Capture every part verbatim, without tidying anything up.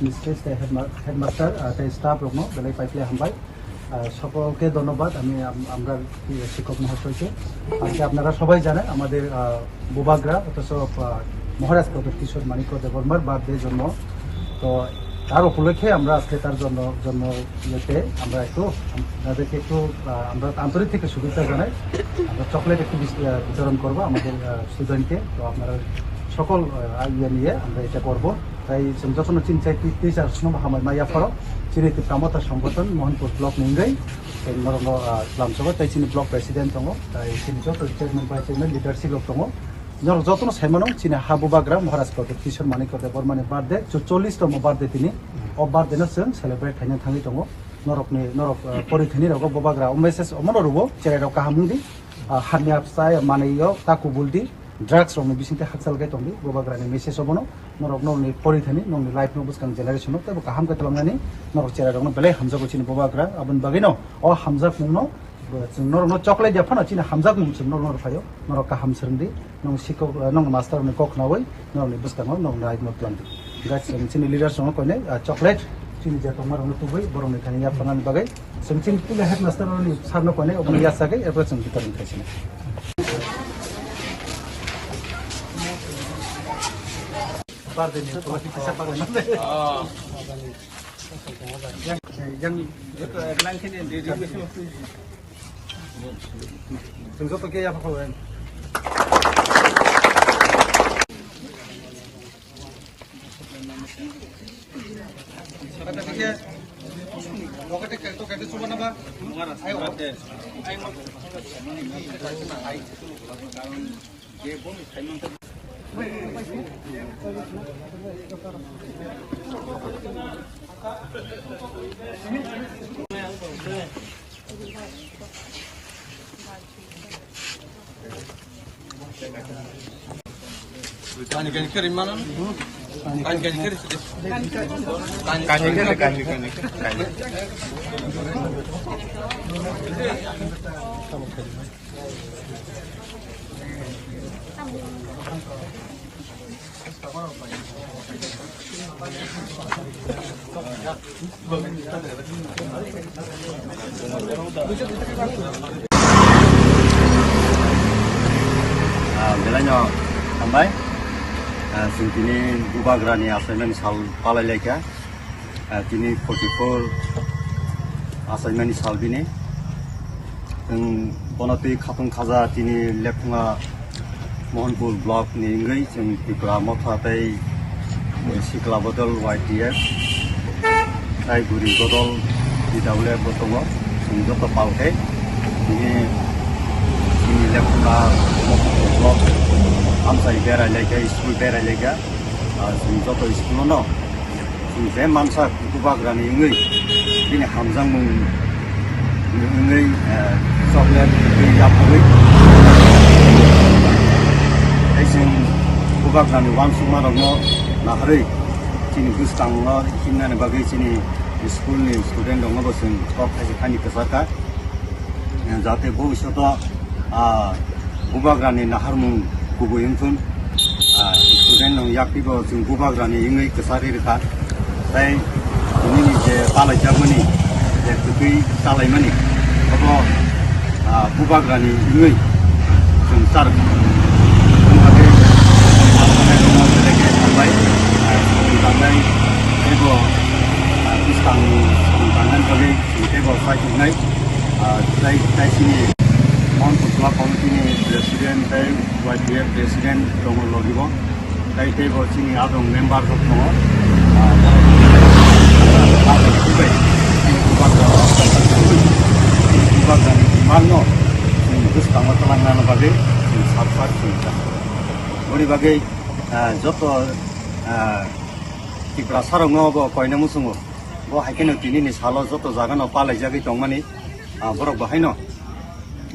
মিস্ট্রেস, তাই হেডমা-, হেডমাস্টার, আহ, তাই স্টাফ রকম বেলায় পাইপ্লাই হামবাই। আহ, সকলকে ধন্যবাদ। আমি আম-, আমরা শিক্ষক মহাশয়কে, আজকে আপনারা সবাই জানেন আমাদের, আহ, বুবাগ্রা, অথচ, আহ, মহারাজ প্রদ্যোৎ কিশোর মাণিক্য দেববর্মার বার্থডে, জন্ম। তো তার উপলক্ষে আমরা আজকে তার জন্ম, জন্ম ইয়েতে আমরা একটু আম-, তাদেরকে একটু, আহ, আমরা আন্তরিক থেকে শুভেচ্ছা জানাই। আমরা চকলেট একটু বিস-, আহ, বিতরণ করব আমাদের, আহ, স্টুডেন্টকে। তো আপনারা সকল, আহ, ইয়ে নিয়ে আমরা এটা করব। তাই जों jotono chini chai ti-, teachers no hambai ma yapharo. Chini Tipra Motha Songgothon Mohanpur block ni wngwi, tei norokno, ah, lamsogo, tei chini block president tongo, tei chini joto chairman, vice chairman, leadership rok tongo. Norok jotono saimano chini ha bubagra Maharaj Pradyut Kishore Manikya Debbarma ni birthday, chu chollish tongmo birthday tini. O birthday no chwng celebrate khaina thangwi tongo. Norokni, norok, ah, porithani rogo bubagra o message omono rwo, cherai rok kaham wngdi. Ah, hamya chai manwi o ta kubul di. Drugs rokni bisingtwi hakchal khe tongdi, bubagrani message obono, norok nokni porithani, nokni life no bwskang generation no teibo kaham khe twlangnani, norok cherai rokno belai hamjago chini bubagra, aboni bagwino o hamjakmungno, bo chwng norokno choklai ya phano chini hamjakmung chwng norok norok phaio, norok kaham swrwngdi, nong sikok, nong master rokni kok khnaui, norokni bwskango nokni life no twlangdi. Guys, chwng chini leaders rokno koinai, ah, chocolate, chini je tongma rokno tubui, borokni thani yapharnani bagwi, Chwng chini puila headmaster rokni sir no koinai obono yachagwi ebo chwng bitoron khaisina. Chwng joto khe yapha khabai. Kani kani kiri mana? Kani kani kiri sidi. Kani kani kiri, kani kani kiri. Ah, belaino hambai. Ah, chwng tini bubagrani achaimani sal palai laikha. Ah, tini forty four achaimani sal bini. Chwng bono twi khatung khaja tini lephunga Mohanpur block ni wngwi chwng Tipra Motha tei Sikla Bodol Y T F tei Guri Bodol T W F bo tongo. Chwng joto pal khe tini chini lephunga Mohanpur block amchai berai laikha, school berai laikha. Ah, chwng joto school no Chwng je mansa bubagrani wngwi bini hamjakmung wngwi, eh, chocolate twi yapharwi. Tei chwng bubagrani uansukmarokno naharwi chini bwskango himnani bagwi chini school ni student rokno bo chwng kok khaisa thani kwchar kha. Jate bhobishoto, ah, bubagrani naharmung kubui wngthun, ah, student rok yaktibo chwng bubagrani wngwi kwchari rwkha. Tei tinini je palaijakmani, je kwtwi chalaimani, abo, ah, bubagrani wngwi chwng char. Wngkha tei, ah, belai khe hambai, ah, chwng tangnai teibo, ah, bwskangni chwng tangnani bagwi. Tei bo sai tongnai, ah, tai, tai chini Mohanpur Club Committee ni President tei Y P F President tongo logi bo. Tai tei bo chini adong member rok tongo. Ah, bubagrani demand no chini bwskango twlangnani bagwi chini sak sak chini ta. Boni bagwi, ah, joto, ah, Tiprasa rokno bo koina muchungo. Bo hai kheno tinini salo joto jaga no palaijagwi tongmani, ah, borok bo haino,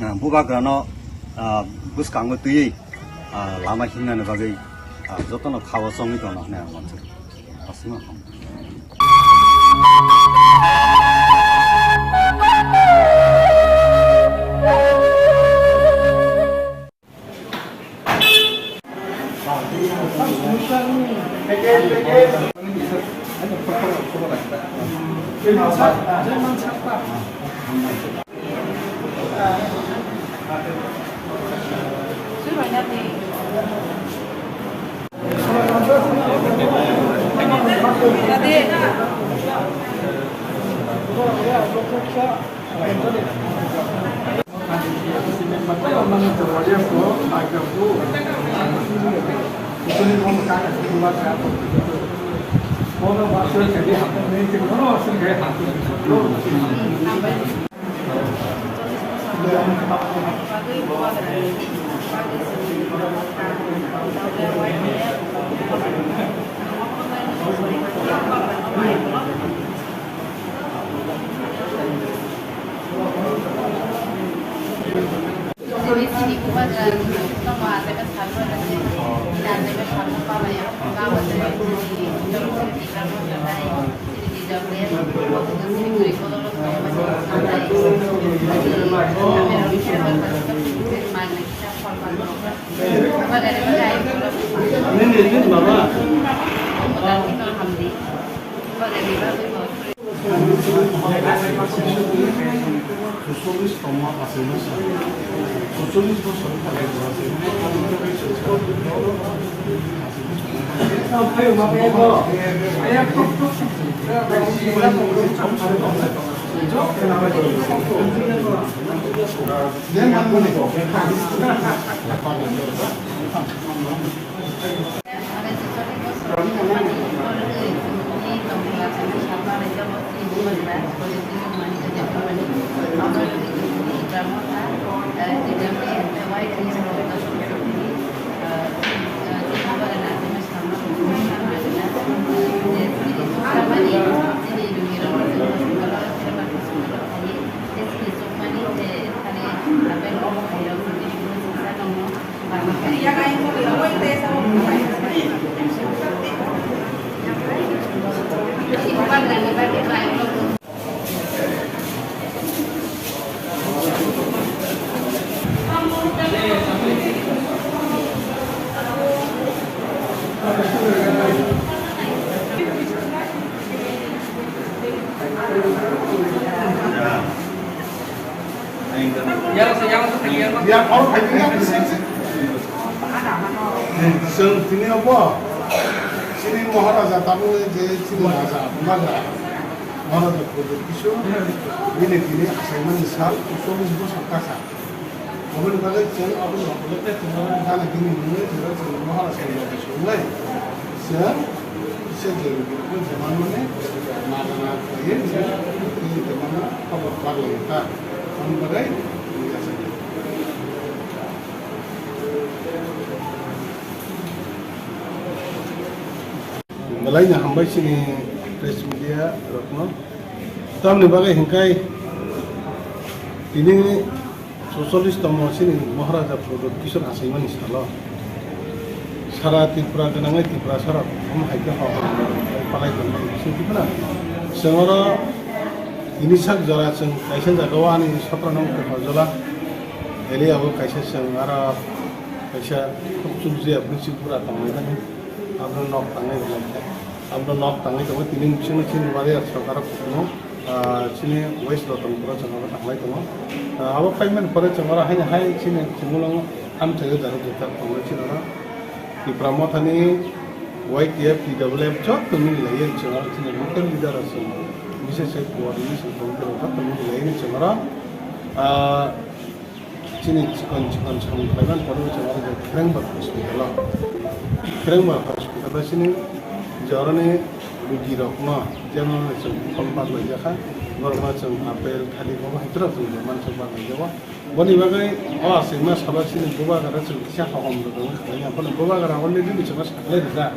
ah, bubagrano, ah, bwskango twiwi, ah, lama himnani bagwi, ah, jotono khao chongwi tongno hwnwi ang uansukha. Aswkno ham. Yang, yang, yang, yang. Chwng tini obo chini Maharaja tabukni je chini raja, Maharaja, Maharaja Pradyot Kishore bini tini achaimani sal cholish bosor kasa. Aboni bagwi chwng aboni gana gini nungwi chwng Maharaja Pradyot Kishore wngnai. Chwng se je rukni jemanmani magana khlaiwi chwng tini jemanma khobor bagwi ta. Aboni bagwi Belai no hambai chini press media rokno. Tamni bagwi hwnkhe tini socholish tongmo chini Maharaja Pradyot Kishore achaimani salo. Sara Tripura gwnangwi Tripura sara omo hai khe hok palai tongmani bising tibuna. Chwng oro tini sak jora chwng kaisa jagao ani soprano wngkha Hojala area o kaisa chwng aro kaisa khukchukjia bwswk bura tonglaimani. Abro nok tangwi rwlaikha. Abro nok tangwi tongo tini bisingo chini warrior sokaro kutungo, ah, chini West Ratanpura chwng abo tanglai tongo. Ah, abo paimani pore chwng oro haino hai chini Khumulwngo amchaio jaro jwthar tongo chini oro. Tipra Mothani Y T F, T W F joto mili laiwi chwng oro chini local leader rok chwng bises coordination tongwi tongo joto mili laiwi chwng oro, ah, Chini chikon chikon samung khlaiman poro chwng oro je Kherengbar hospital o. Kherengbar hospital o chini je oroni rugi rokno jemon chwng buphang bak laijak kha, borokno chwng apple, thalik, obo hai jora chwng mansa bak laijago. Boni bagwi o aswkma salo chini bubagra chwng kisa hohom rwgwi khlaina, bono bubagra already chwngno saklai rijak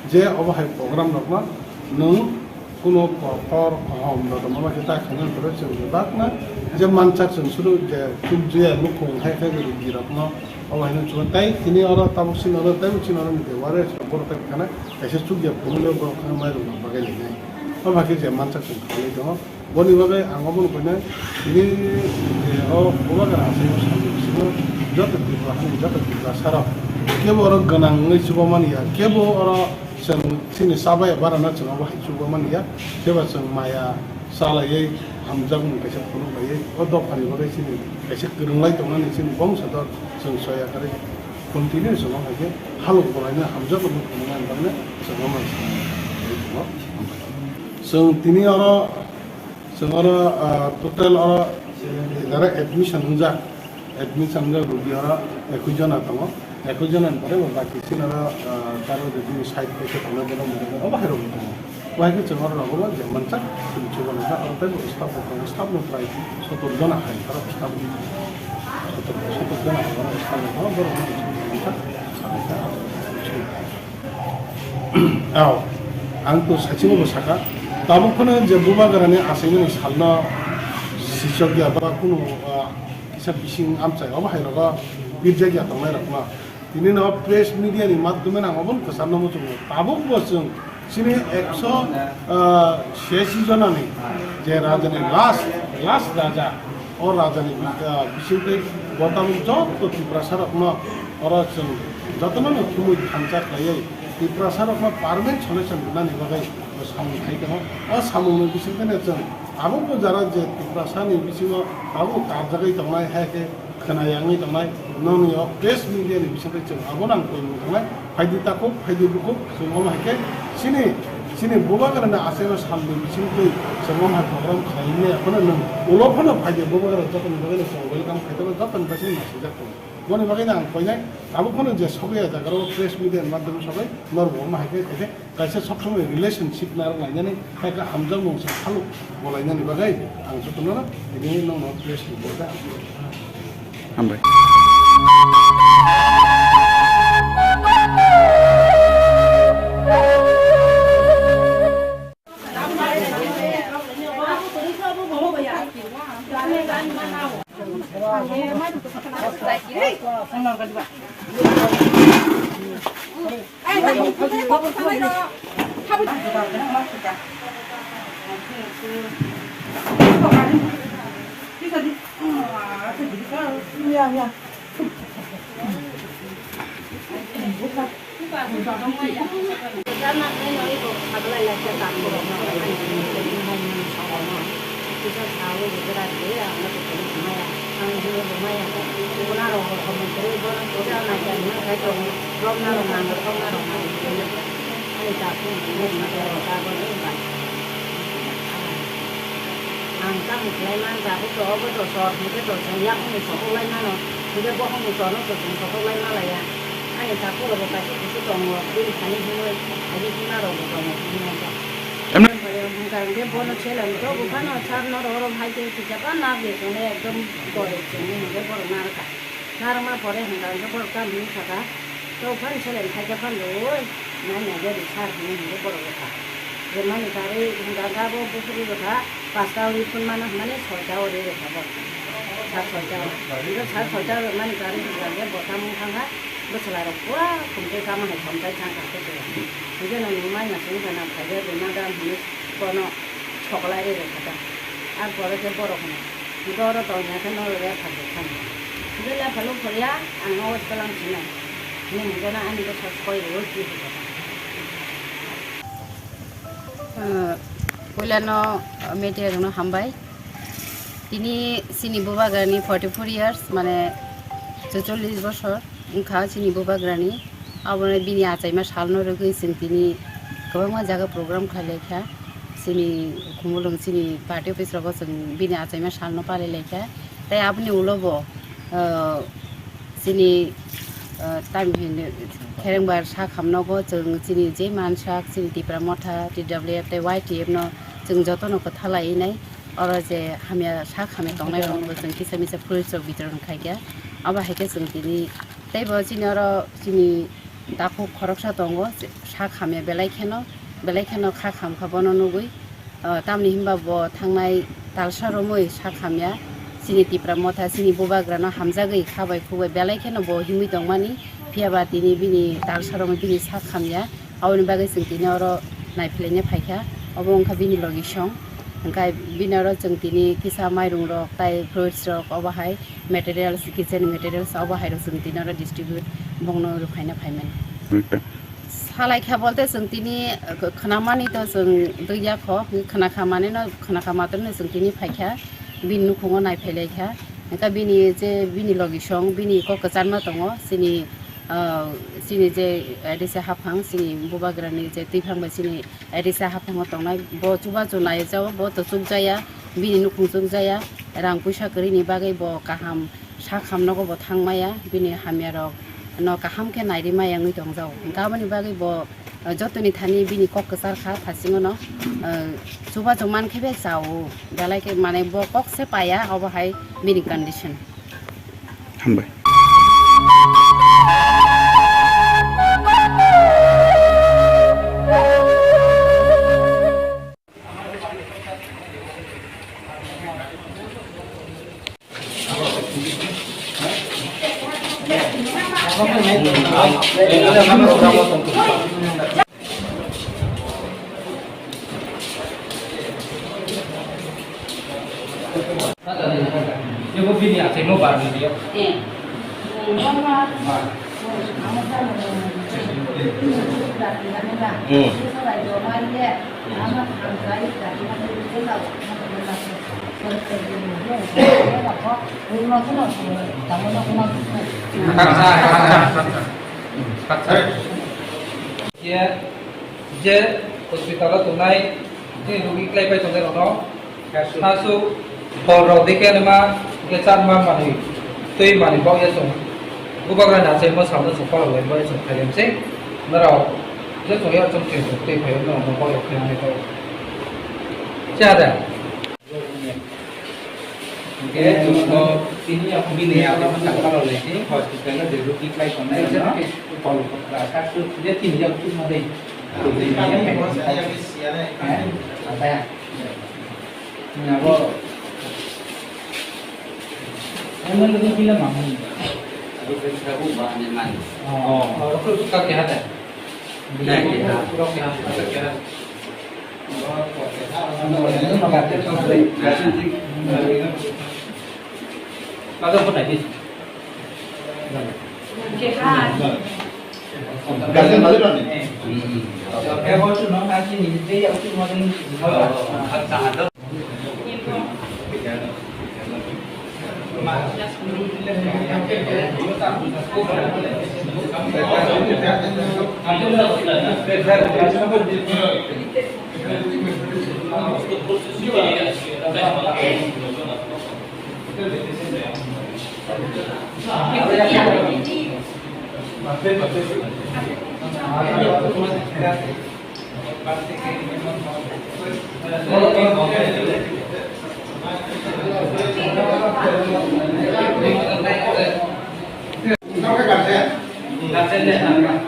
je obo hai program rokno nwng Kuno ko-, kor kaham rok tongma bai khe ta khaina hwnkhe chwng bebak na je mansak chwng suru je chukjuya nukhung hai khe rwgwi rokno obo haino chwng tei tini oro tabuk sini oro tei sini oro ni de ware borok tei khana kaisa chukya phunuknwi borok khana mairum rok bagwi lainai. Obo hai khe je mansak chwng khalai tongo. Boni bagwi ang obono khainai tini je o bubagra aswk sal ni bisingo joto Tripura hani joto Tiprasa rok kebo oro gwnang wngwi chuba manya kebo oro Chwng chini chabai barana chwng abo hai chuba manya, jeba chwng maya chalaiwi hamjakmung kaisa phunuk laiwi o dophani bagwi chini kaisa kwrwnglai tongnani chini bongso dor chwng soya kwrwi continue chwng o hai khe halok bolaina hamjakmung phunuknani bagwi chwng o mansa. Chwng tini oro Chwng oro, ah, total oro jara admission wngjak, admission wngjak rugi oro ekwis jona tongo. Ekwis jona ni pore bo baki chini oro, ah, taro rugi side paisa tongnai bono mwnai obo hai rok tongo. Bo hai khe chwng oro rogo bo je mansak chwng chuba nai oro tei bo staff rok tongo, staff no prai sotor jona hai oro staff ni sotor, sotor jona hai oro staff rok tongo, borok no chwng mansak. Aw, ang to saichung bo saka. Tabuk phano je Bubagrani achaimani salno sichok ya ba kunu, ah, kisa bising amchai obo hai rogo birjak ya tongnai rokno. Tini no press media ni madhyome nang obo kwchar no muchungo. Tabuk bo chwng chini ekso, ah, siyasi jonani je rajani last, last raja, o rajani, ah, bisingtwi bo tabuk joto Tiprasa rokno Oro chwng jotono no thumwi thansa khlaiwi Tiprasa rokno permanent solution rwnani bagwi samung khai tongo. O samungni bisingtwi no chwng abo bo jara je Tiprasa ni bisingo abo karjagwi tongnai, hai khe khwna yangwi tongnai, nokni o press media ni bisingtwi chwng abono ang koi wng tongnai. Phaidi takhuk, phaidi bukhuk, chwng omo hai khe chini, chini Bubagrani achaima salni bisingtwi chwng omo hai program khlai manya phano nwng ulo phano phaidi Bubagra jotoni bagwi no chwng welcome khai tongo, jotoni bagwi no nasijak tongo. Boni bagwi no ang koinai, tabuk phano je sokya jaga o press media ni madhyam sogwi norok bo omo hai khe kaisa, kaisa sob somoi relationship narwk lainani, hai khe hamjakmung se halok bolainani bagwi ang jotono tini nokno press ni borok. Hambai. Ang tamo khlai man, tabuk to obo to sor, hwnkhe to chwng yakungni sokoklai mano, hwnkhe bokhokni sorno to chwng sokoklai malaiya. Ani takhuk rokbo kaisa kusu tongo, bini thani himwi, thani hima rokbo tongo, himwi hwnkhe. Emne? Hwnkhe bono chwla to buphano sar norok oro hai khe kisa ba nabwi chwngno ekdom gorip chwngno hwnkhe borok narwkha. Narwkma pore hwnkha hwnkhe borok tamni sakha, "Tok phano seleng khaikhe phano oi, nai nai de ri sar," hwnwi hwnkhe borok rwkha. Rwmani karwi hwnkha hwnkhe abo buphuru rwkha, pasta o ri phunmano hwnmani soita o ri rwkha borok. Sar soita o. Hwnkhe sar soita o rwmani karwi hwnkha hwnkhe bo tamung thangkha, bwchwlairok pura khumtwi kama hai somtai thangkha khe chwla. Hwnkhe nwng mai nasing sana phaikhe rwma da hwnwi bono soklai rwi rwkha da. Ar pore khe borok hwnkha. Hwnkhe oro tongya khe no lepha rwkha. Hwnkhe lepha luk phalia ang no twlang sinai. Hwnwi hwnkhe no ani bwsa soi rwo twi rwkha. Ah, puilano, ah, media rokno hambai. Tini chini bubagrani forty four years, mane chuchollish bosor wngkha chini bubagrani. Abono bini achaima salno rwgwi chwng tini kwbangma jaga program khlai lai kha. Chini Khumulwng chini party office rogo chwng bini achaima salno palai lai kha. Tei aboni ulo bo, ah, chini, ah, tam hinwi kherengbar sak hamnogo chwng chini je mansak chini Tipra Motha, T W F tei Y T F no chwng jotono kwtha laiwi nai. Oro je hamya sak hamya tongnai rokno bo chwng kisa misa fruits rok bitoron khai kha. Abo hai khe chwng tini tei bo chini oro chini takhuk khoroksa tongo, sak hamya belai kheno, belai kheno kha kham kha bono nugwi. Ah, tamni hinba bo thangnai talsa romwi sak hamya, chini Tipra Motha, chini bubagrano hamjagwi kha bai khuk bai belai kheno bo himwi tongmani, phiya ba tini bini talsa romwi bini sak hamya, aboni bagwi chwng tini oro naiphilaina phaikha, obo wngkha bini logi song, hwnkhe bini oro chwng tini kisa mairung rok tai fruits rok obo hai materials, kitchen materials obo hai rok chwng tini oro distribute bongno rwphaina phaimani. Okay. Phalai kha bolte chwng tini, eh, khwnamani to chwng dui ya kho, khwna kha mani no, khwna kha matwrwino chwng tini phai kha, bini nukhungo nai phai lai kha. Hwnkhe bini je bini logisong, bini kok kwcharma tongo, chini, ah, chini je, eh, A D C haphang, chini bubagrani je twiphang bai chini A D C haphango tongnai, bo chubachu nai jao, bo to chukjaya, bini nukhung chukjaya, rang puisa kwrwini bagwi bo kaham sak ham nogo bo thang maya, bini hamya rok no kaham khe nai ri maya wngwi tong jao. Hwnkhe aboni bagwi bo, eh, jotoni thani bini kok kwchar kha, thasingo no, eh, chubachu man khe be chao, belai khe mane bo kok se paya, obo hai bini condition. Hambai. Jogo bini achaimo bar ni dia. Hmm. Ye, je hospital o tongnai, je rogi klai pai tongnai rok no, Aswk hor rok dikhe nima, hwnkhe chakma manwi, twi manwi bokya chwng. Bubagrani achaimo salno chwng kolok lai bokya chwng phaiyamse. Norok je chwng yak chwng chwng chwng twi phaio norok no bokya phainani kok. Cha da? Hwnkhe chwng bo tini yak bini yak no chwng kolok lai se hospital o je rogi klai tongnai rok no. Kol kok rasa chwng je tini yak chwng ma dei. Twi phaiyamse. Abo. Ano lagi pila mangni. Aku kerja bu bahan yang mana? Oh, oh, aku suka ke hada. Nah, ke hada. Suka ke hada. Suka ke hada. Ada apa tadi? Ke hada.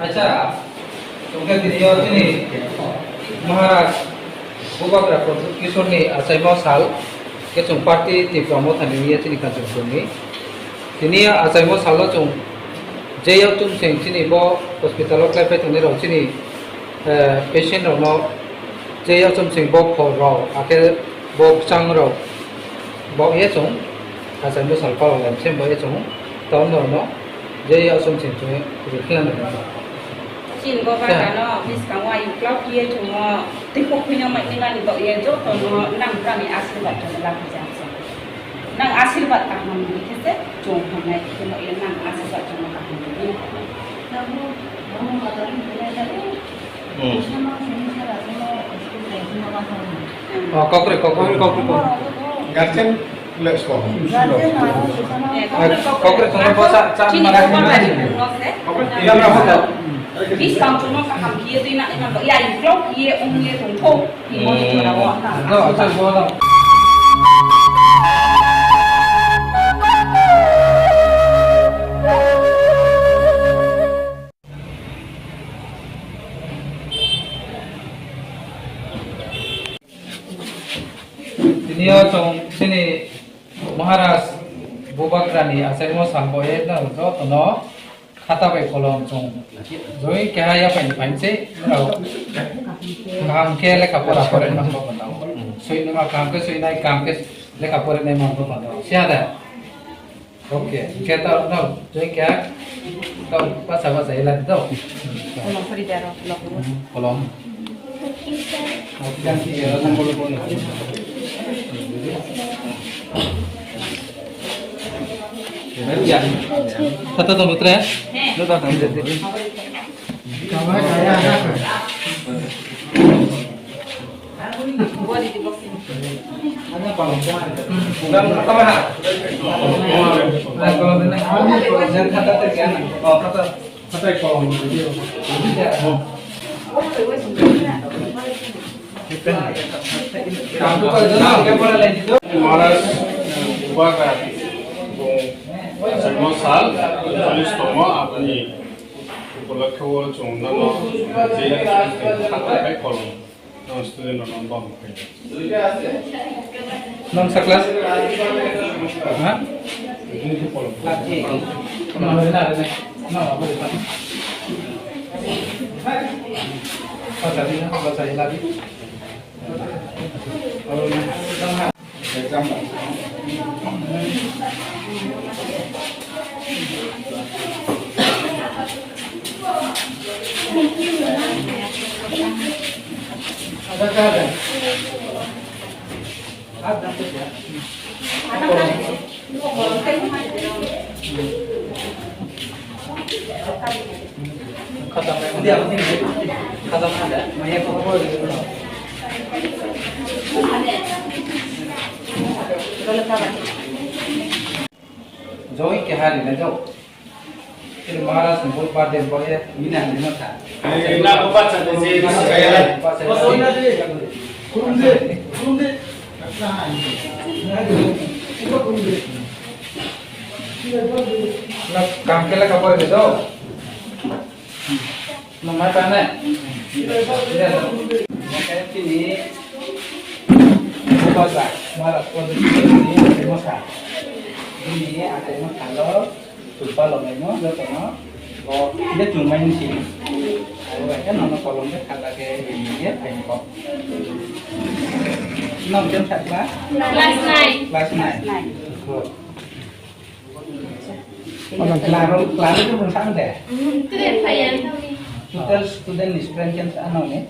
Acha, tongkha tini yo tini Maharaj Bubagra Pradyut Kishorni achaimo sal, khe chwng party Tipra Motha ni ye chini Kanchanpurni. Tini achaimo salo chwng je yak chwng chini bo hospital o klai pai tongnai rok chini, eh, patient rok no je yak chwng bo khor rok, akhe bo bwchang rok bo ye chwng achaimo sal palok lai se bo ye chwng town rok no je yak chwng chwng chwng rikhlai nai. Chini bo bagano bwskango ayuk klok ye chwng o tei kok khuina mai nani dok ye joto no nang bwrani asirwad chwng laphijak chwng. Nang asirwad kaham di khe se chwng hamnai khe no ye nang asirwad chwng kaham di. Hmm. Oh, kokre, kokre, kokre, kokre. Guardian le song. Eh, kokre, kokre, kokre, bosa, cha, chini mana kokre ni. Kokre, kokre, kokre. Bis kam chwngno kaham khiye twi na, ya, ya, vlog khiye, ong ye, tong kho. Hmm. No, acha, bono. Tini o chwng chini Maharaj Bubagrani achaimo salbo e jotono khata bai kolom chwng joi keha yaphai ni phainse norok kaham khe lekha pora porinai mangkho panda o. Soi nima kaham khe soinai, kaham khe lekha porinai mangkho panda o. Siya da? Okay, hwnkhe ta, no, tei khe, Bacha bacha ila di to. Kolom. Kata tong putra. Maharaj Bubagra bung jwnmo sal cholish tongmo aboni upolokhe o chwng nono je khata bai kolom. Student rok no bam khe. Nang sa class? Ha? Exam. Joi kehari na jok. Kiri Maharaj ni bol birthday boy e, mina ni no tha. Ei, na ko bacha de je, bacha de. Kurum de, kurum de. Na kam kela ka bol de do. Nungma tane. Tini bubagra Maharaj Pradyut Kishore ni achaimo sal. Bini achaimo salo chwng palok laimo jotono. Bo je chwng mai ni simi. Abo bai khe nono kolom de khata khe rini ye phaini kok. Nong jem sakla? Class nine. Class nine. Good. Class, class ni bwsang de? Student phaiya. Total student ni strength khe bwsang nong ni?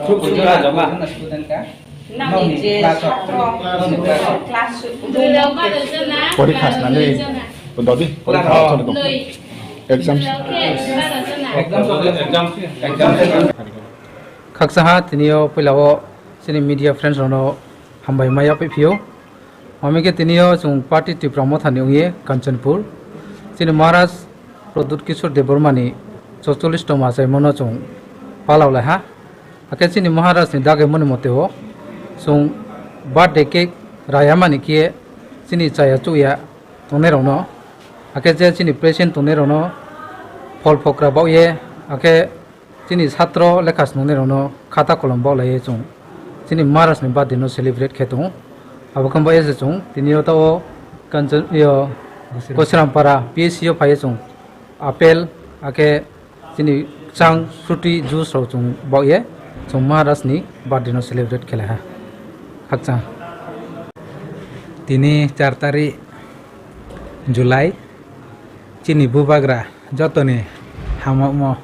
Khub sukha joma. Student ka? Nong ni class o. Nong ni class o. Class o. Porikha swnamwi. Dodi, porikha swnamwi. Exam. Exam. Exam. Khaksa ha tini o puila o chini media friends rok no hambai ma yapwi phio. Mami khe tini o chwng party Tipra Motha ni wngwi Kanchanpur. Chini Maharaj Pradyut Kishore Debbarma ni chorchollish tongma achaimo no chwng palao lai ha. Hakhe chini Maharaj ni dagaimani mote o chwng birthday cake raya mani khe chini chaya chuya tongnai rok no, hakhe je chini present tongnai rok no phol phokra baoh ye, hakhe chini satro lekha swnamnai rok no khata kolom baoh lai ye chwng chini Maharaj ni birthday no celebrate khe tongo. Abo khe bo ese chwng tini o ta o Kanchan, yo, Gosirampara P S C o phai ye chwng apple, hakhe chini kwchang fruity juice rok chwng baoh ye chwng Maharaj ni birthday no celebrate khe lai ha. Khakchang. Tini char tarik July, chini bubagra jotoni hamjakmo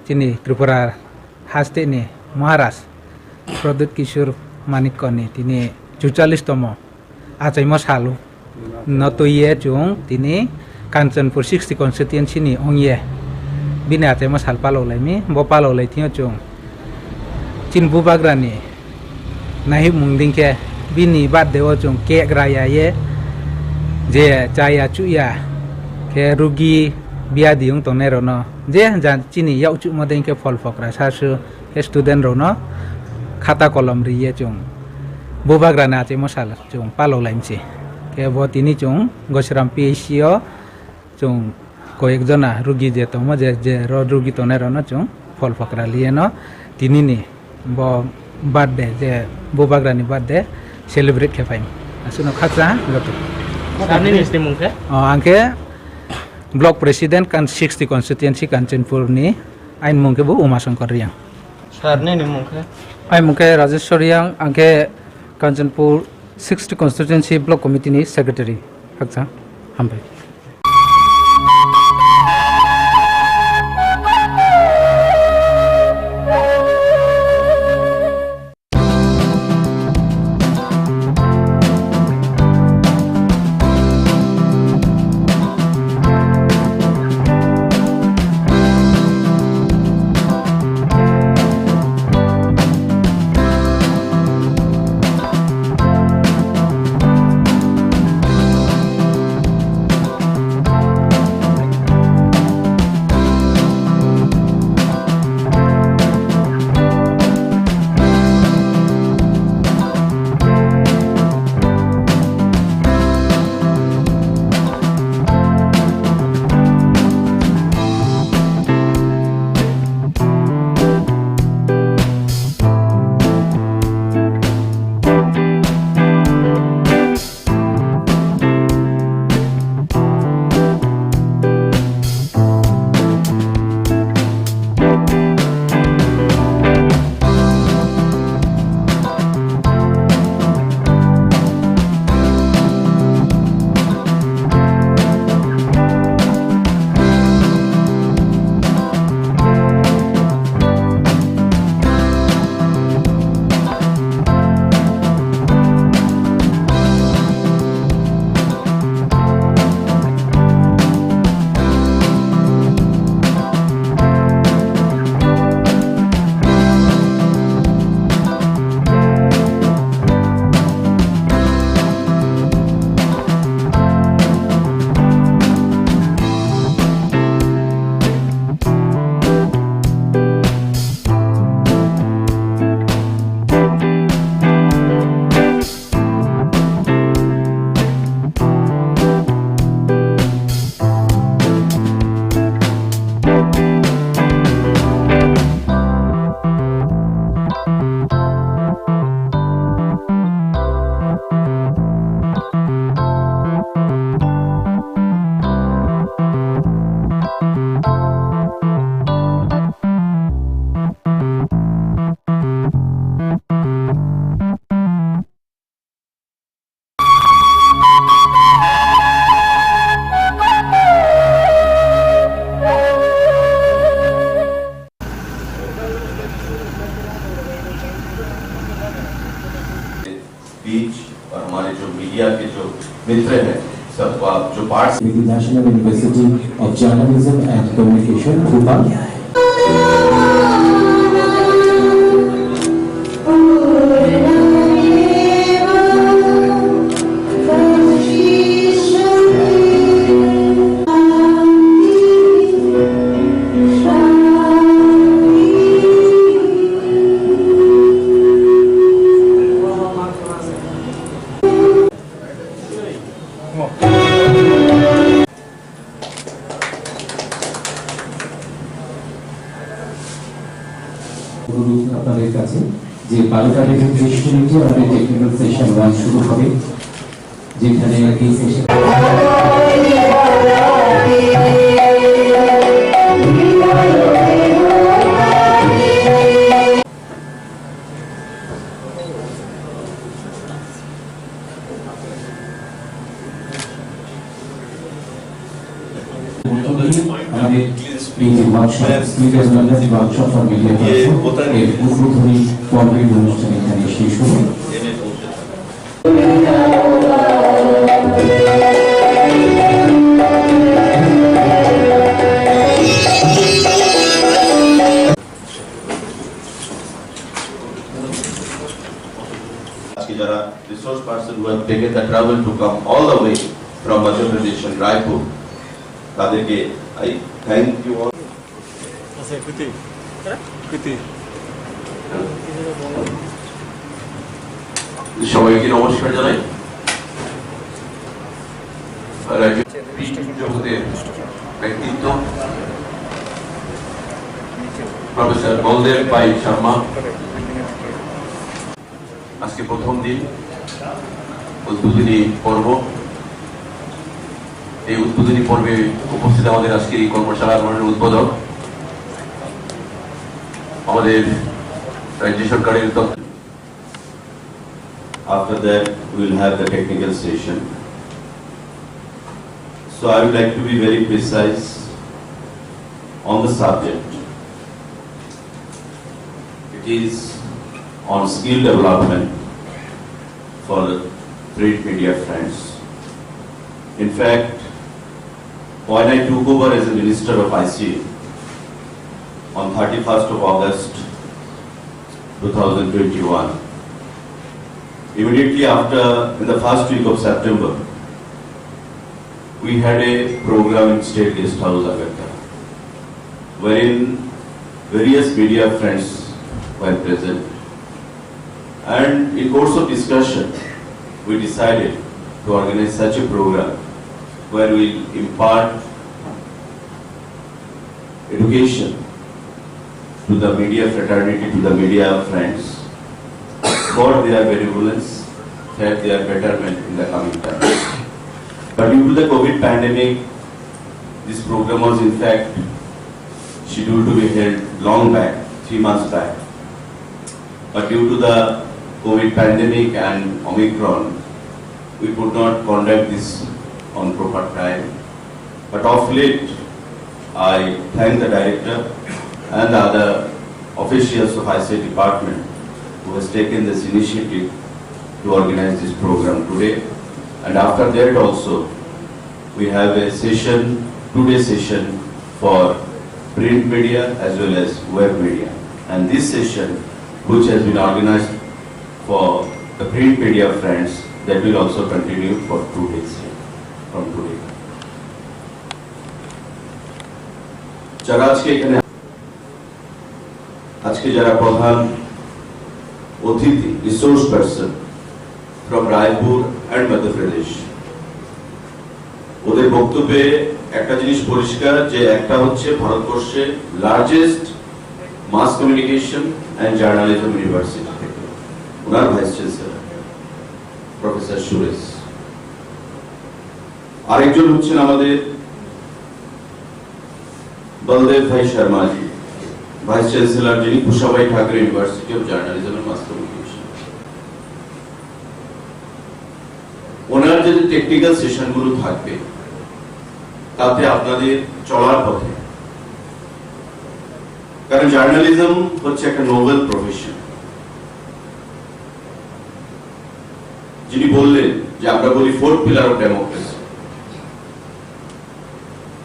chini Tripura haste ni Maharaj Pradyut Kishore Manikya ni tini chuchallis tomo achaimo salo no twi ye chwng tini Kanchanpur sixty constituency ni wng ye bini achaimo sal palok lai mi. Bo palok lai thing yo chwng chini bubagra ni naihik mung ding khe bini birthday o chwng cake raya ye je chaya chuya khe rugi biyadi wng tongnai rok no je ja chini yak chumo dei khe phol phokra sa su khe student rok no khata kolom ri ye chwng bubagra ni achaimo sal chwng palok lai mi se. Khe bo tini chwng Gosiram P H C o chwng koi ek jona rugi je tongmo je, je ro rugi tongnai rok no chwng phol phokra li ye no tini ni bo birthday je bubagra ni birthday celebrate khe pai. Aswk no khakchang joto. Sir nini mung khe? O, ang khe Block President kan sixty constituency Kanchanpur ni, aini mung khe bo Uma Shankar Reang. Sir nini mung khe? Aini mung khe Rajeshwar Reang, ang khe Kanchanpur sixty constituency Block Committee ni Secretary. Khakchang, hambai. बीच और हमारे जो मीडिया के जो मित्र हैं, सबको आप जो part National University of Journalism and Communication, Bhopal. অনুরোধ আপনাদের কাছে যে বারোটা বেজে ত্রিশ মিনিটে আমাদের টেকনিক্যাল সেশন ওয়ান শুরু হবে, যেখানে এই সেশন আমাদের এই যে workshop, speaker workshop for media, এর উদ্বোধনী পর্বের অনুষ্ঠান এখানে শেষ হলো। আজকে যারা resource person who have taken the travel to come all the way from Madhya Pradesh and Raipur, তাদেরকে I thank you all. আচ্ছা, কুতি। কুতি। সবাইকে নমস্কার জানাই। রাজ্য জগতের ব্যক্তিত্ব প্রফেসর বলদেব ভাই শর্মা। আজকে প্রথম দিন, উদ্বোধনী পর্ব। এই উদ্বোধনী পর্বে উপস্থিত আমাদের আজকে এই কর্মশালার মাননীয় উদ্বোধক, আমাদের রাজ্য সরকারের তথ্য After that, we will have the technical session. So I would like to be very precise on the subject. It is on skill development for the print media friends. In fact, when I took over as a minister of I C A on thirty-first of August two thousand twenty-one, immediately after, in the first week of September, we had a program in State Guest House, Agartala, wherein various media friends were present. And in course of discussion, we decided to organize such a program where we impart education to the media fraternity, to the media friends, for their benevolence, for their betterment in the coming time. But due to the COVID pandemic, this program was in fact scheduled to be held long back, three months back. But due to the COVID pandemic and Omicron, we could not conduct this on proper time. But of late, I thank the director and the other officials of I C A department who has taken this initiative to organize this program today. And after that also, we have a session, two-day session for print media as well as web media. And this session, which has been organized for the print media friends, that will also continue for two days from today. যারা আজকে এখানে আজকে যারা প্রধান অতিথি, resource person from Raipur and Madhya Pradesh, ওদের বক্তব্যে একটা জিনিস পরিষ্কার যে একটা হচ্ছে ভারতবর্ষে largest mass communication and journalism university থেকে ওনার ভাইস চ্যান্সেলর প্রফেসর সুরেশ, আরেকজন হচ্ছেন আমাদের বলদেব ভাই শর্মা জি, ভাইস চ্যান্সেলর যিনি Kushabhau Thakur university of journalism and mass communication. ওনার যে টেকনিক্যাল সেশনগুলো থাকবে, তাতে আপনাদের চলার পথে, কারণ জার্নালিজম হচ্ছে একটা নোবেল প্রফেশন, যিনি বললেন যে আমরা বলি ফোর্থ পিলার অফ ডেমোক্রেসি,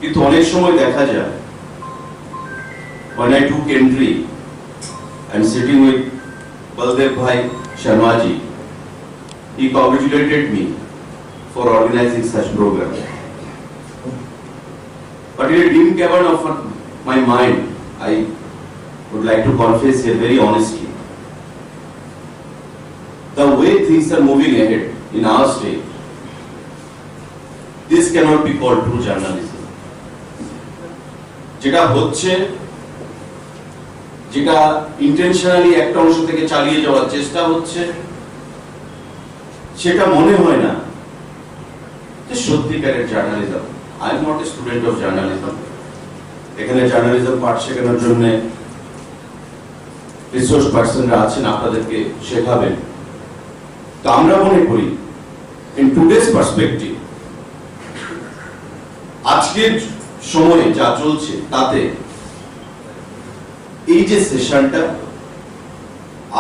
কিন্তু অনেক সময় দেখা যায়, when I took entry, I am sitting with Baldev Bhai Sharma ji. He congratulated me for organizing such program. But in a dim cavern of my mind, I would like to confess here very honestly, the way things are moving ahead in our state, this cannot be called true journalism. যেটা হচ্ছে, যেটা ইন্টেনশনালি একটা অংশ থেকে চালিয়ে যাওয়ার চেষ্টা হচ্ছে, সেটা মনে হয় না যে সত্যিকারের journalism. I am not a student of journalism. এখানে জার্নালিজম পাঠ শেখানোর জন্য রিসোর্স পার্সনরা আছেন, আপনাদেরকে শেখাবেন। তো আমরা মনে করি, in today's perspective, আজকের সময়ে যা চলছে, তাতে এই যে সেশনটা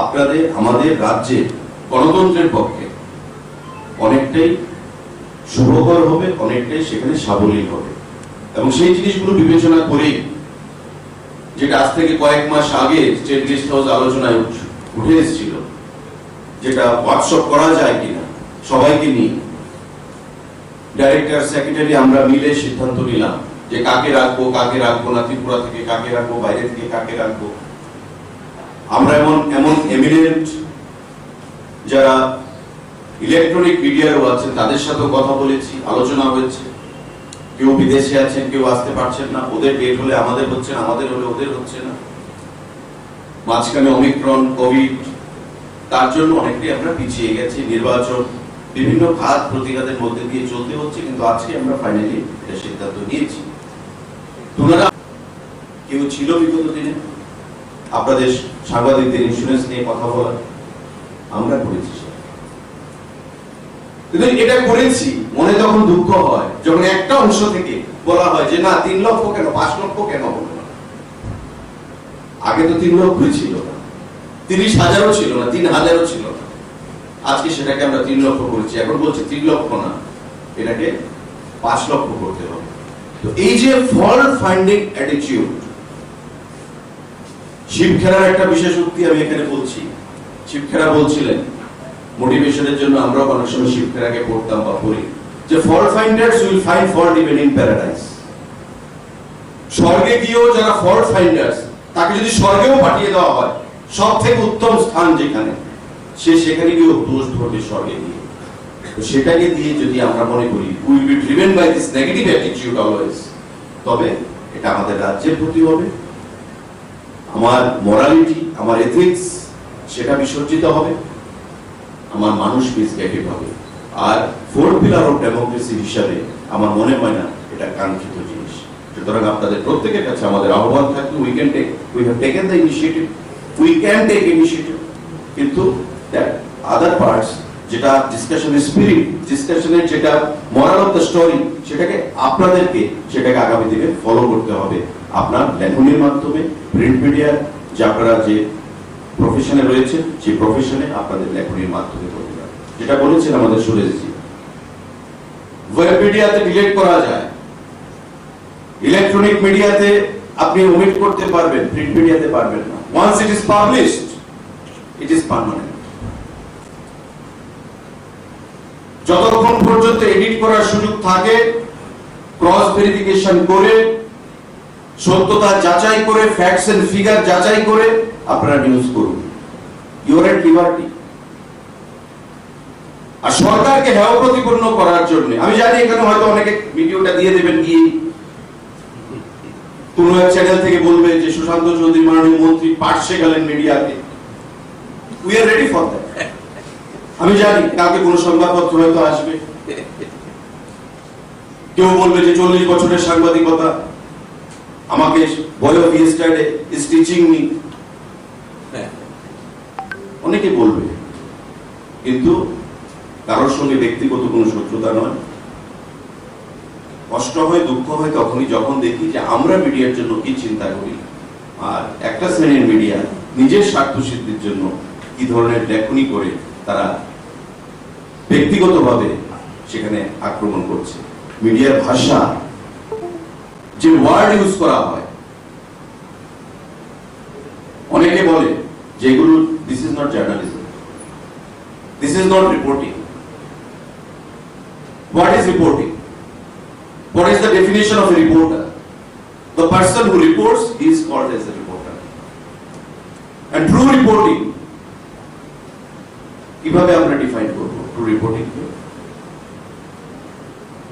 আপনাদের, আমাদের রাজ্যে গণতন্ত্রের পক্ষে অনেকটাই শুভকর হবে, অনেকটাই সেখানে সাবলীল হবে। এবং সেই জিনিসগুলো বিবেচনা করেই, যেটা আজ থেকে কয়েক মাস আগে স্টেট গেস্ট হাউস আলোচনায় উঠ-, উঠে এসেছিল, যেটা ওয়ার্কশপ করা যায় কিনা সবাইকে নিয়ে, ডাইরেক্টর, সেক্রেটারি আমরা মিলে সিদ্ধান্ত নিলাম যে কাকে রাখবো, কাকে রাখবো না, ত্রিপুরা থেকে কাকে রাখবো, বাইরে থেকে কাকে রাখবো। আমরা এমন, এমন এমিনেন্ট যারা ইলেকট্রনিক মিডিয়ারও আছেন, তাদের সাথেও কথা বলেছি, আলোচনা হয়েছে। কেউ বিদেশে আছেন, কেউ আসতে পারছেন না, ওদের ডেট হলে আমাদের হচ্ছে না, আমাদের হলে ওদের হচ্ছে না। মাঝখানে ওমিক্রন, কোভিড, তার জন্য অনেকটাই আমরা পিছিয়ে গেছি। নির্বাচন, বিভিন্ন ঘাত প্রতিঘাতের মধ্যে দিয়ে চলতে হচ্ছে, কিন্তু আজকে আমরা ফাইনালি এটা সিদ্ধান্ত নিয়েছি। তোমরা কেউ ছিল বিগত দিনে আপনাদের সাংবাদিকদের ইন্স্যুরেন্স নিয়ে কথা বলা? আমরা করেছি সেটা। কিন্তু এটা করেছি, মনে তখন দুঃখ হয় যখন একটা অংশ থেকে বলা হয় যে না, তিন লক্ষ কেন, পাঁচ লক্ষ কেন হলো না? আগে তো তিন লক্ষই ছিল না, তিরিশ হাজারও ছিল না, তিন হাজারও ছিল না। আজকে সেটাকে আমরা তিন লক্ষ করেছি, এখন বলছি তিন লক্ষ না, এটাকে পাঁচ লক্ষ করতে হবে। তো এই যে ফল্ট ফাইন্ডিং অ্যাটিটিউড, শিব খেরার একটা বিশেষ উক্তি আমি এখানে বলছি। শিব খেরা বলছিলেন, মোটিভেশনের জন্য আমরাও অনেক সময় শিব খেরাকে পড়তাম বা পড়ি, যে fault finders will find fault even in paradise। স্বর্গে গিয়েও যারা ফল্ট ফাইন্ডার্স, তাকে যদি স্বর্গেও পাঠিয়ে দেওয়া হয়, সব থেকে উত্তম স্থান যেখানে, সে সেখানে গিয়েও দোষ ধরবে স্বর্গে গিয়ে। তো সেটাকে দিয়ে যদি আমরা মনে করি, we will be driven by this negative attitude always, তবে এটা আমাদের রাজ্যের ক্ষতি হবে, আমার মরালিটি, আমার এথিক্স, সেটা বিসর্জিত হবে, আমার মানুষ মিসগাইডেড হবে। আর ফোর্থ পিলার অফ ডেমোক্রেসি হিসাবে আমার মনে হয় না এটা কাঙ্ক্ষিত জিনিস। সুতরাং আপনাদের প্রত্যেকের কাছে আমাদের আহ্বান থাকবে, we can take, we have taken the initiative, we can take initiative, কিন্তু that other parts, যেটা ডিসকাশনের স্পিরিট, ডিসকাশনের যেটা মরাল অফ দ্য স্টোরি, সেটাকে আপনাদেরকে, সেটাকে আগামী দিনে ফলো করতে হবে। আপনার লেখনির মাধ্যমে, প্রিন্ট মিডিয়ার যে আপনারা যে প্রফেশনে রয়েছেন, সেই প্রফেশনে আপনাদের লেখনির মাধ্যমে করতে হবে। যেটা বলেছেন আমাদের সুরেশজি, ওয়েব মিডিয়াতে ডিলিট করা যায়, ইলেকট্রনিক মিডিয়াতে আপনি ওমিট করতে পারবেন, প্রিন্ট মিডিয়াতে পারবেন না। Once it is published, it is permanent। যতক্ষণ পর্যন্ত এডিট করার সুযোগ থাকে, ক্রস ভেরিফিকেশন করে, সত্যতা যাচাই করে, ফ্যাক্টস এন্ড ফিগার যাচাই করে আপনারা নিউজ করুন। You are at liberty। আর সরকারকে হেয় প্রতিপন্ন করার জন্য, আমি জানি এখানে হয়তো অনেকে ভিডিওটা দিয়ে দেবেন, গিয়ে কোনো এক চ্যানেল থেকে বলবে যে সুশান্ত চৌধুরী মাননীয় মন্ত্রী পার্শ্বে গেলেন মিডিয়াতে। We are ready for that। আমি জানি কালকে কোনো সংবাদপত্র হয়তো আসবে, কেউ বলবে যে চল্লিশ বছরের সাংবাদিকতা, আমাকে বয়স দিয়েছে, স্টিচিং নি, অনেকে বলবে, কিন্তু কারোর সঙ্গে ব্যক্তিগত কোনো শত্রুতা নয়। কষ্ট হয়, দুঃখ হয় তখনই যখন দেখি যে আমরা মিডিয়ার জন্য কি চিন্তা করি, আর একটা শ্রেণীর মিডিয়া নিজের স্বার্থ সিদ্ধির জন্য কি ধরনের লেখনি করে তারা ব্যক্তিগতভাবে সেখানে আক্রমণ করছে। মিডিয়ার ভাষা, যে ওয়ার্ড ইউজ করা হয়, অনেকে বলে যে এগুলো, this is not journalism, this is not reporting. What is reporting? What is the definition of a reporter? The person who reports, he is called as a reporter. And true reporting, কিভাবে আমরা ডিফাইন করব true reporting?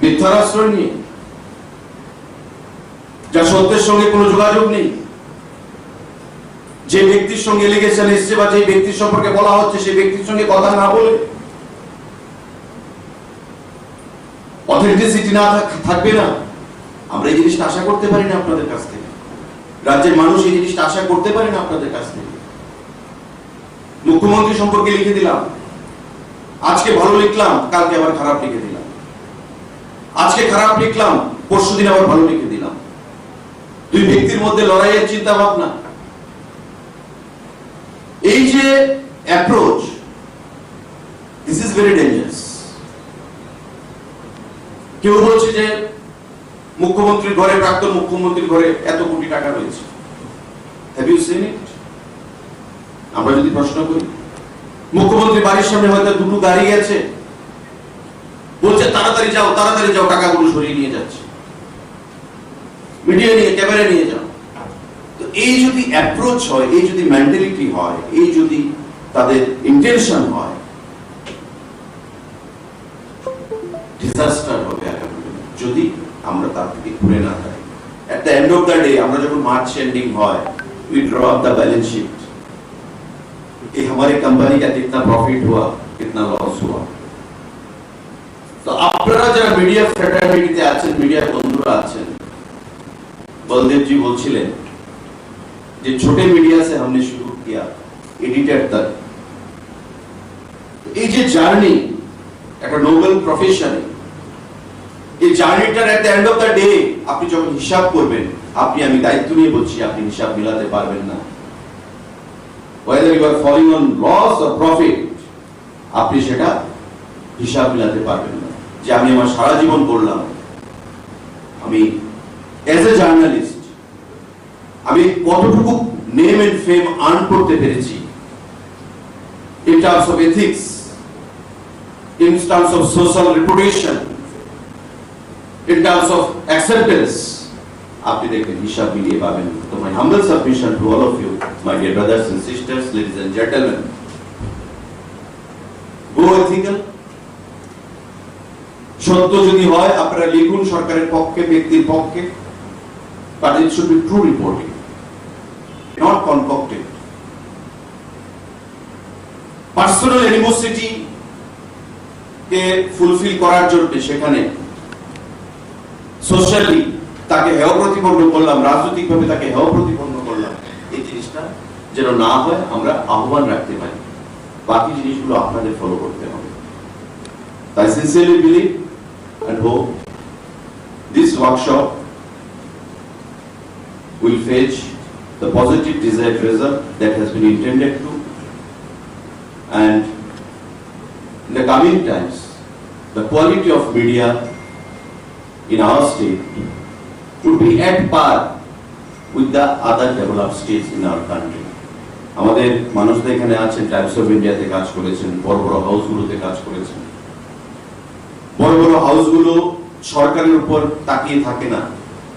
মিথ্যার আশ্রয় নিয়ে, যা সত্যের সঙ্গে কোনো যোগাযোগ নেই, যে ব্যক্তির সঙ্গে এলিগেশন এসছে বা যে ব্যক্তির সম্পর্কে বলা হচ্ছে, সেই ব্যক্তির সঙ্গে কথা না বলে, অথেন্টিসিটি না থাক-, থাকবে না। আমরা এই জিনিসটা আশা করতে পারি না আপনাদের কাছ থেকে। রাজ্যের মানুষ এই জিনিসটা আশা করতে পারে না আপনাদের কাছ থেকে। মুখ্যমন্ত্রী সম্পর্কে লিখে দিলাম, আজকে ভালো লিখলাম, কালকে আবার খারাপ লিখে দিলাম, আজকে খারাপ লিখলাম, পরশুদিন আবার ভালো লিখে দিলাম। দুই ব্যক্তির মধ্যে লড়াইয়ের চিন্তা ভাবনা, এই যে approach, this is very dangerous. কেউ বলছে যে মুখ্যমন্ত্রীর ঘরে, প্রাক্তন মুখ্যমন্ত্রীর ঘরে এত কোটি টাকা রয়েছে। Have you seen it? আমরা যদি প্রশ্ন করি, মুখ্যমন্ত্রী বাড়ির সামনে হয়তো দুটো গাড়ি গেছে, বলছে, "তাড়াতাড়ি যাও, তাড়াতাড়ি যাও, টাকাগুলো সরিয়ে নিয়ে যাচ্ছে, মিডিয়া নিয়ে, ক্যামেরা নিয়ে যাও।" তো এই যদি অ্যাপ্রোচ হয়, এই যদি মেন্টালিটি হয়, এই যদি তাদের ইন্টেনশন হয়, ডিজাস্টার হবে আগামী দিনে, যদি আমরা তার থেকে ঘুরে না দাঁড়াই। At the end of the day, আমরা যখন মার্চ এন্ডিং হয়, we draw up the balance sheet कि हमारे कंपनी का कितना प्रॉफिट हुआ, कितना लॉस हुआ। তো আপনারা যারা মিডিয়া ফ্র্যাটার্নিটিতে আছেন, মিডিয়া বন্ধুরা আছেন, বলদেবজি বলছিলেন যে ছোট মিডিয়া সে হামনে শুরু কিয়া, এডিটর তক। তো এই যে জার্নি, একটা নোবেল প্রফেশন, এই জার্নিটার at the end of the day আপনি যখন হিসাব করবেন, আপনি, আমি দায়িত্ব নিয়ে বলছি, আপনি হিসাব মিলাতে পারবেন না। Whether you are falling on loss or profit, আপনি সেটা হিসাব মিলাতে পারবেন না যে আমি আমার সারা জীবন করলাম, আমি অ্যাজ এ জার্নালিস্ট আমি কতটুকু নেম এন্ড ফেম আর্ন করতে পেরেছি, in terms of ethics, in terms of social reputation, in terms of acceptance, আপনি দেখবেন হিসাব মিলিয়ে পাবেন। তো my humble submission to all of you, my dear brothers and sisters, ladies and gentlemen, go ethical। সত্য যদি হয় আপনারা লিখুন সরকারের পক্ষে, ব্যক্তির পক্ষে, but it should be true reporting, not concocted। Personal animosity কে ফুলফিল করার জন্য সেখানে সোশ্যালি তাকে হেয় প্রতিপন্ন করলাম, রাজনৈতিকভাবে তাকে হেয় প্রতিপন্ন করলাম, এই জিনিসটা যেন না হয় আমরা আহ্বান রাখতে পারি। বাকি জিনিসগুলো আপনাদের ফলো করতে হবে। I sincerely believe and hope this workshop will fetch the positive desired result that has been intended to, and in the coming times the quality of media in our state to be at par with the other developed states in our country. আমাদের মানুষরা এখানে আছেন, Times of ইন্ডিয়াতে কাজ করেছেন, বড় বড় হাউসগুলোতে কাজ করেছেন। বড় বড় হাউসগুলো সরকারের উপর তাকিয়ে থাকে না,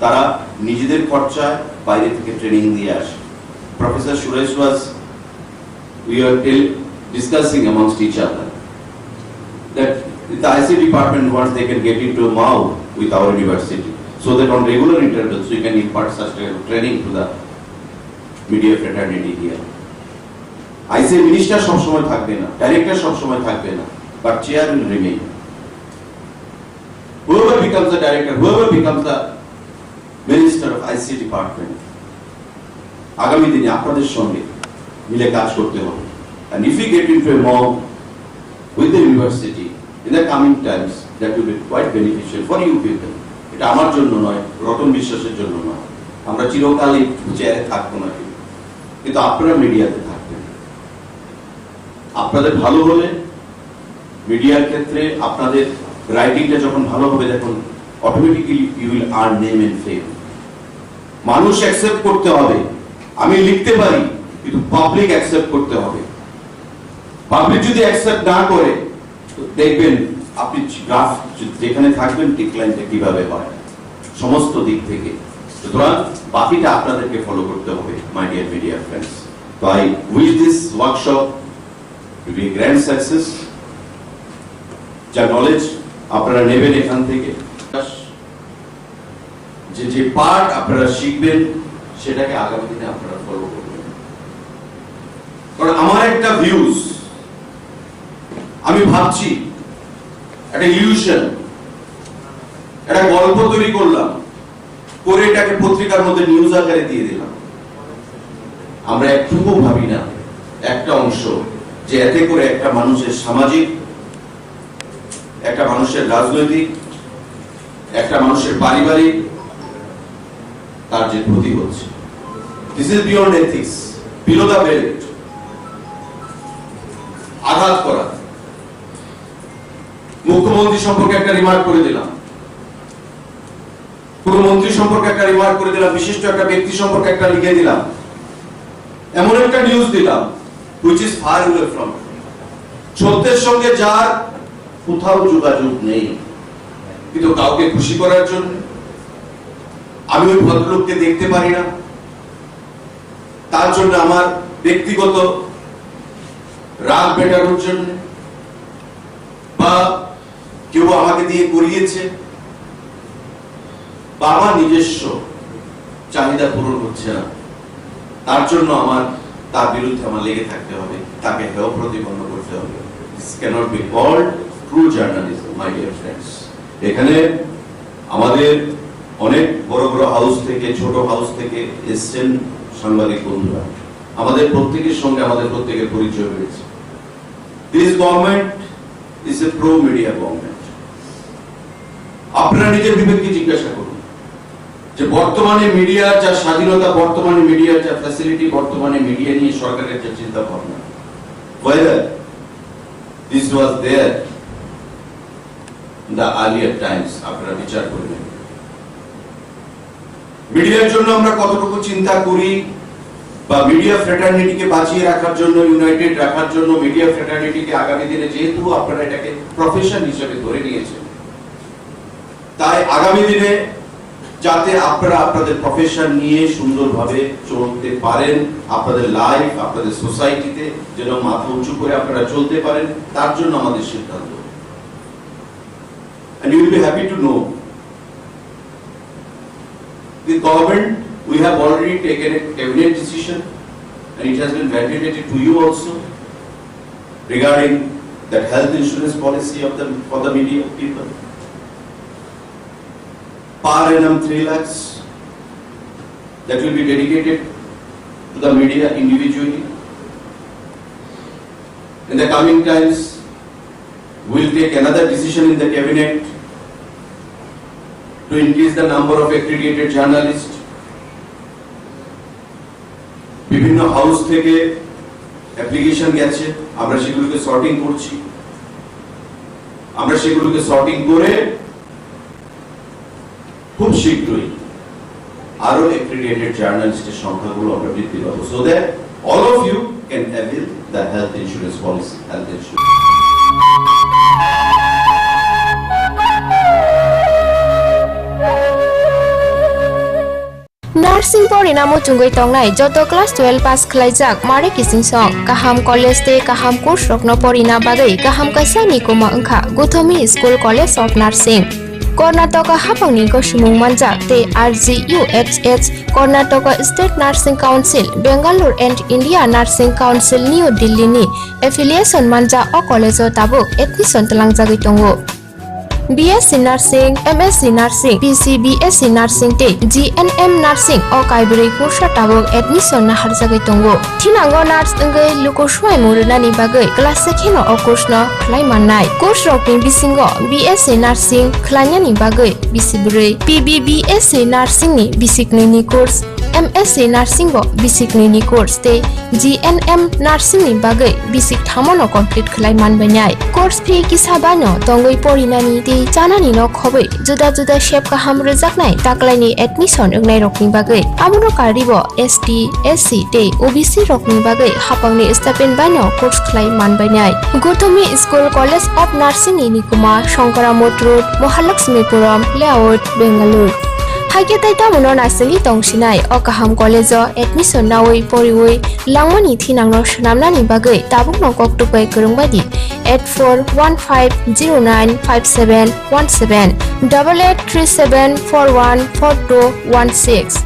তারা নিজেদের খরচায় বাইরে থেকে ট্রেনিং দিয়ে আসে। Professor Suresh was, we were discussing amongst each other that the I C department, once they can get into Mhow with our university, so that on regular intervals we can impart such kind of training to the media fraternity here. আইসিএ মিনিস্টার সবসময় থাকবে না, ডাইরেক্টর সবসময় থাকবে না, but chair will remain. Whoever becomes the director, whoever becomes the minister of I C department, আগামী দিনে আপনাদের সঙ্গে মিলে কাজ করতে হবে। And if we get into a Mhow with the university in the coming times, that will be quite beneficial for you people. এটা আমার জন্য নয়, রতন বিশ্বাসের জন্য নয়। আমরা চিরকালই চেয়ারে থাকবো না কেউ, কিন্তু আপনারা মিডিয়াতে থাকবেন। আপনাদের ভালো হলে মিডিয়ার ক্ষেত্রে আপনাদের রাইটিংটা যখন ভালো হবে, তখন automatically you will earn name and fame. মানুষ অ্যাকসেপ্ট করতে হবে। আমি লিখতে পারি, কিন্তু পাবলিক অ্যাকসেপ্ট করতে হবে। পাবলিক যদি অ্যাকসেপ্ট না করে, তো দেখবেন আপনি গ্রাফ যেখানে থাকবেন, ডিক্লাইনটা কিভাবে হয়, সমস্ত দিক থেকে। সুতরাং বাকিটা আপনাদেরকে ফলো করতে হবে, মাই ডিয়ার মিডিয়া ফ্রেন্ডস। তো I wish this workshop to be grand success. যা নলেজ আপনারা নেবেন এখান থেকে, যে যে পার্ট আপনারা শিখবেন, সেটাকে আগামী দিনে আপনারা ফলো করবেন। কারণ আমার একটা ভিউজ, আমি ভাবছি, একটা ইলিউশন, একটা গল্প তৈরি করলাম, করে এটাকে পত্রিকার মধ্যে নিউজ আকারে দিয়ে দিলাম। আমরা একটুকুও ভাবি না একটা অংশ, যে এতে করে একটা মানুষের সামাজিক, একটা মানুষের রাজনৈতিক, একটা মানুষের পারিবারিক, তার যে ক্ষতি হচ্ছে। This is beyond ethics, below the belt। আঘাত করা। মুখ্যমন্ত্রী সম্পর্কে একটা রিমার্ক করে দিলাম, কোনো মন্ত্রী সম্পর্কে একটা রিমার্ক করে দিলাম, বিশিষ্ট একটা ব্যক্তি সম্পর্কে একটা লিখে দিলাম, এমন একটা নিউজ দিলাম, which is far away from truth। সত্যের সঙ্গে যার কোথাও যোগাযোগ নেই, কিন্তু কাউকে খুশি করার জন্য আমি ওই ভদ্রলোককে দেখতে পারি না, তার জন্য আমার ব্যক্তিগত রাগ মেটানোর জন্য, বা কেউ আমাকে দিয়ে করিয়েছে, বা আমার নিজস্ব চাহিদা পূরণ হচ্ছে না, তার জন্য আমার, তার বিরুদ্ধে আমার লেগে থাকতে হবে, তাকে হেয় প্রতিপন্ন করতে হবে। This cannot be called true journalism, my dear friends। এখানে আমাদের অনেক বড় বড় হাউস থেকে, ছোট হাউস থেকে এসছেন সাংবাদিক বন্ধুরা, আমাদের প্রত্যেকের সঙ্গে আমাদের প্রত্যেকের পরিচয় রয়েছে। This government is a pro media government। আপনারা নিজের বিবেককে জিজ্ঞাসা করুন যে বর্তমানে মিডিয়ার যা স্বাধীনতা, বর্তমানে মিডিয়ার যা ফ্যাসিলিটি, বর্তমানে মিডিয়া নিয়ে সরকারের যে চিন্তা ভাবনা, whether this was there in the earlier times, আপনারা বিচার করবেন। মিডিয়ার জন্য আমরা কতটুকু চিন্তা করি বা মিডিয়া ফ্র্যাটার্নিটিকে বাঁচিয়ে রাখার জন্য, ইউনাইটেড রাখার জন্য, মিডিয়া ফ্র্যাটার্নিটিকে আগামী দিনে, যেহেতু আপনারা এটাকে প্রফেশন হিসেবে ধরে নিয়েছেন, তাই আগামী দিনে যাতে আপনারা আপনাদের প্রফেশন নিয়ে সুন্দরভাবে চলতে পারেন, আপনাদের লাইফ, আপনাদের সোসাইটিতে যেন মাথা উঁচু করে আপনারা চলতে পারেন, তার জন্য আমাদের সিদ্ধান্ত। And you will be happy to know, the government, we have already taken a cabinet decision and it has been validated to you also regarding that health insurance policy of the, for the media people. Per annum three lakhs that will be dedicated to the media individually. In the coming times, we'll take another decision in the cabinet to increase the number of accredited journalists. বিভিন্ন হাউস থেকে অ্যাপ্লিকেশন গেছে, আমরা সেগুলোকে সর্টিং করছি। আমরা সেগুলোকে সর্টিং করে খুব শীঘ্রই আরো অ্যাক্রিডিটেড জার্নালিস্টের সংখ্যাগুলো আমরা বৃদ্ধি পাবো, so that all of you can avail the health insurance policy, health insurance। Nursing porina muchungwi tongnai joto class twelve pass khwlaijak mare kiching song, kaham college tei kaham course rokno porina bagwi kaham kaisa ni kuma wngkha Guthomi School College of Nursing. Karnataka haphangni gosomung manjak tei R G U H S, Karnataka State Nursing Council, Bangalore and India Nursing Council, New Delhi ni affiliation manjak o college o tabuk admission twlangjagwi tongo. B S C Nursing, M S C Nursing, P C B S C Nursing tei G N M Nursing o kaibrwi kursa tabuk admission naharjagwi tongo. Thinango nurse wngwi luku swimung rwnani bagwi class se kheno o course no khlai mannai. Course rokni bisingo B S C Nursing khlainani bagwi bisi bwrwi, P B B S C Nursing ni bisi knwi ni course, M S C nursing bo bisik nwi ni course tei G N M nursing ni bagwi bisik thamo no complete khlai man bainai. Course fee kisa bai no tongwi porinani tei chanani no khobwi juda juda sep kaham rwjaknai taklaini admission wngnai rokni bagwi. Abono karwi bo S T, S C tei O B C rokni bagwi hapangni stipend bai no course khlai man bainai. Gothomi School College of Nursing ni nikuma Shankara Mott Road, Mahalakshmipuram Layout, Bengaluru. Haikhe tei tamono naisingwi tongsinai o kaham college o admission nawi poriwi langmani thinangno swnamnani bagwi tabukno koktwk bai kwrwng bai di eight four one five zero nine five seven one seven, double eight three seven four one four two one six.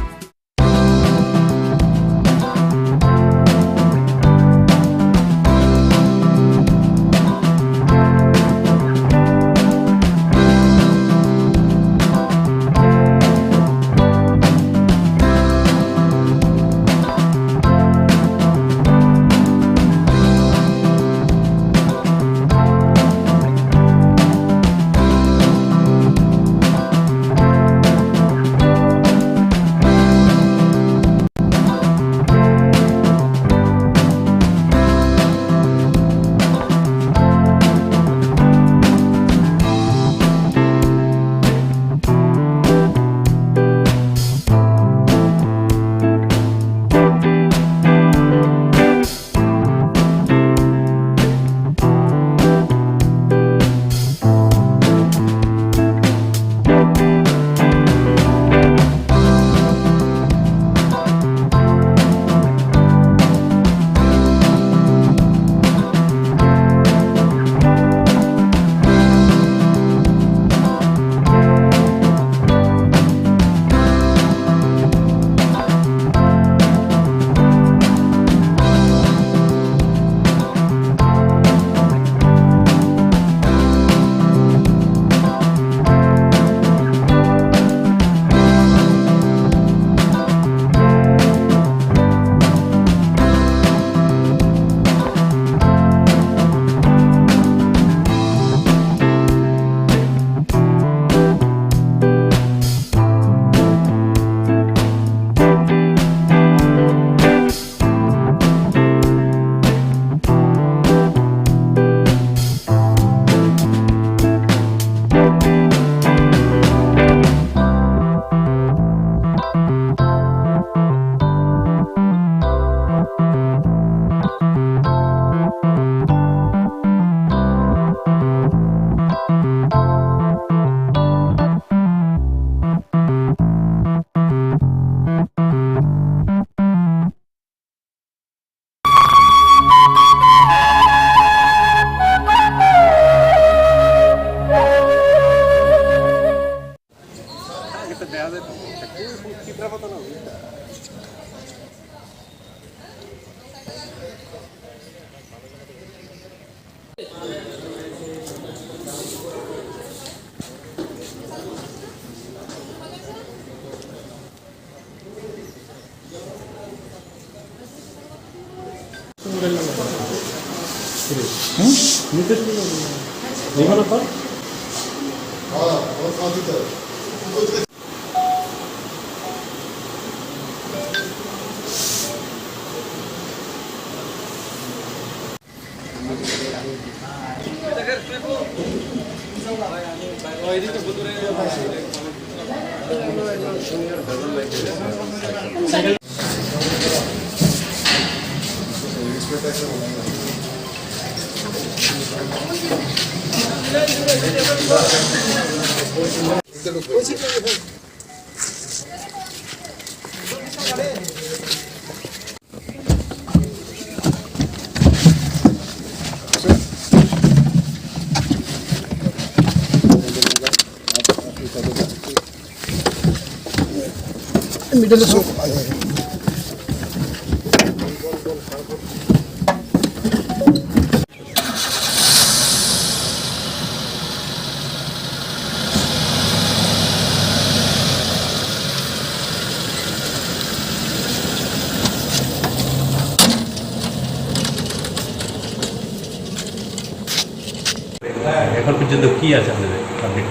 এখন পর্যন্ত কি আছে আপনাদের আপডেট?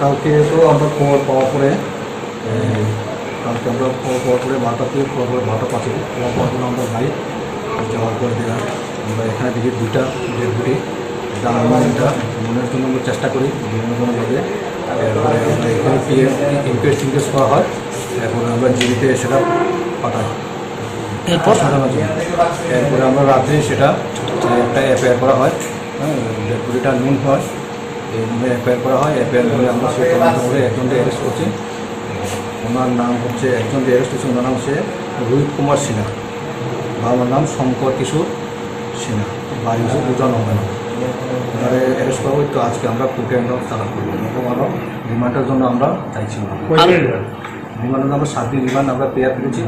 কালকে তো আমরা খবর পাওয়ার পরে, এ, কালকে আমরা পর পর করে বারোটা থেকে পর পর বারোটা পাঁচে পর পর করে আমরা যাই। যাওয়ার পরে দেখা আমরা এখানে দেখি দুইটা ডেড বডি, এটা আমরা এটা মনের জন্য আমরা চেষ্টা করি, বিভিন্ন ধরনভাবে। এরপরে আমরা এখানে পিএম ইনকোয়েস্ট টিনকোয়েস্ট করা হয়, এরপরে আমরা জিবিতে সেটা পাঠাই। এরপর? পাঠানোর জন্য। এরপরে আমরা রাত্রে সেটা, আহ, একটা এফআইআর করা হয়, হ্যাঁ, ডেড বডিটা নুন হয়, এইভাবে এফআইআর করা হয়। এফআইআর করে আমরা সেই তদন্ত করে একজনকে অ্যারেস্ট করছি। ওনার নাম হচ্ছে, একজনকে অ্যারেস্ট করছে, ওনার নাম হচ্ছে রোহিত কুমার সিনহা, বাবার নাম শঙ্কর কিশোর সিনহা, বাড়ি হচ্ছে দুর্গানগর। ওনারে অ্যারেস্ট করা হয়েছে, তো আজকে আমরা কোর্টে আমরা চালান করবো। এখন আমরা রিমান্ডের জন্য আমরা চাইছি না। কয়দিন? রিমান্ডের জন্য সাত দিন রিমান্ড আমরা পেয়ার করেছি।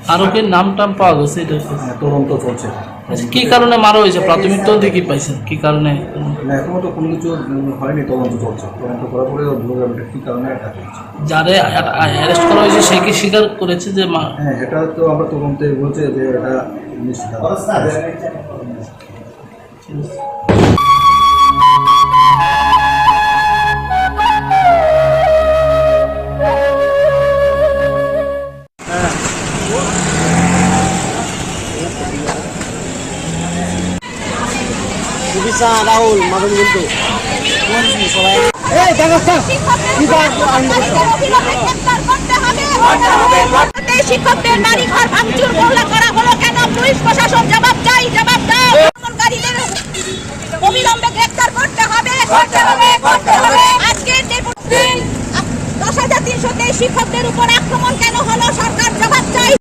আরো কি নাম টাম পাওয়া গেছে এটা? হ্যাঁ, তদন্ত চলছে। আচ্ছা, কি কারণে মারা হয়েছে? প্রাথমিক তদন্তে কি পাইছেন? কি কারণে? না, এখনো তো কোনো কিছু, উম, হয়নি, তদন্ত চলছে। তদন্ত করার পরে বোঝা যাবে এটা কি কারণে অ্যাটাক হয়েছে। যারে অ্যা-, অ্যা-, অ্যারেস্ট করা হয়েছে, সে কি স্বীকার করেছে যে মা-? হ্যাঁ, এটা তো আমরা তদন্তে বলছে যে এটা উনি স্বীকার করেছে। সুবিশা, রাহুল, মাদন কিন্তু। এই, দেখো, স্যার। কি স্যার? কি স্যার? আমি বলছি। শিক্ষকদের বাড়ি ঘর ভাঙচুর মহড়া করা হলো কেন? পুলিশ প্রশাসন জবাব চাই, জবাব দাও। আক্রমণকারীদের অবিলম্বে গ্রেফতার করতে হবে, করতে হবে, করতে হবে। আজকের যে দশ হাজার তিনশো তেইশ শিক্ষকদের উপর আক্রমণ কেন হলো? সরকার জবাব চাই।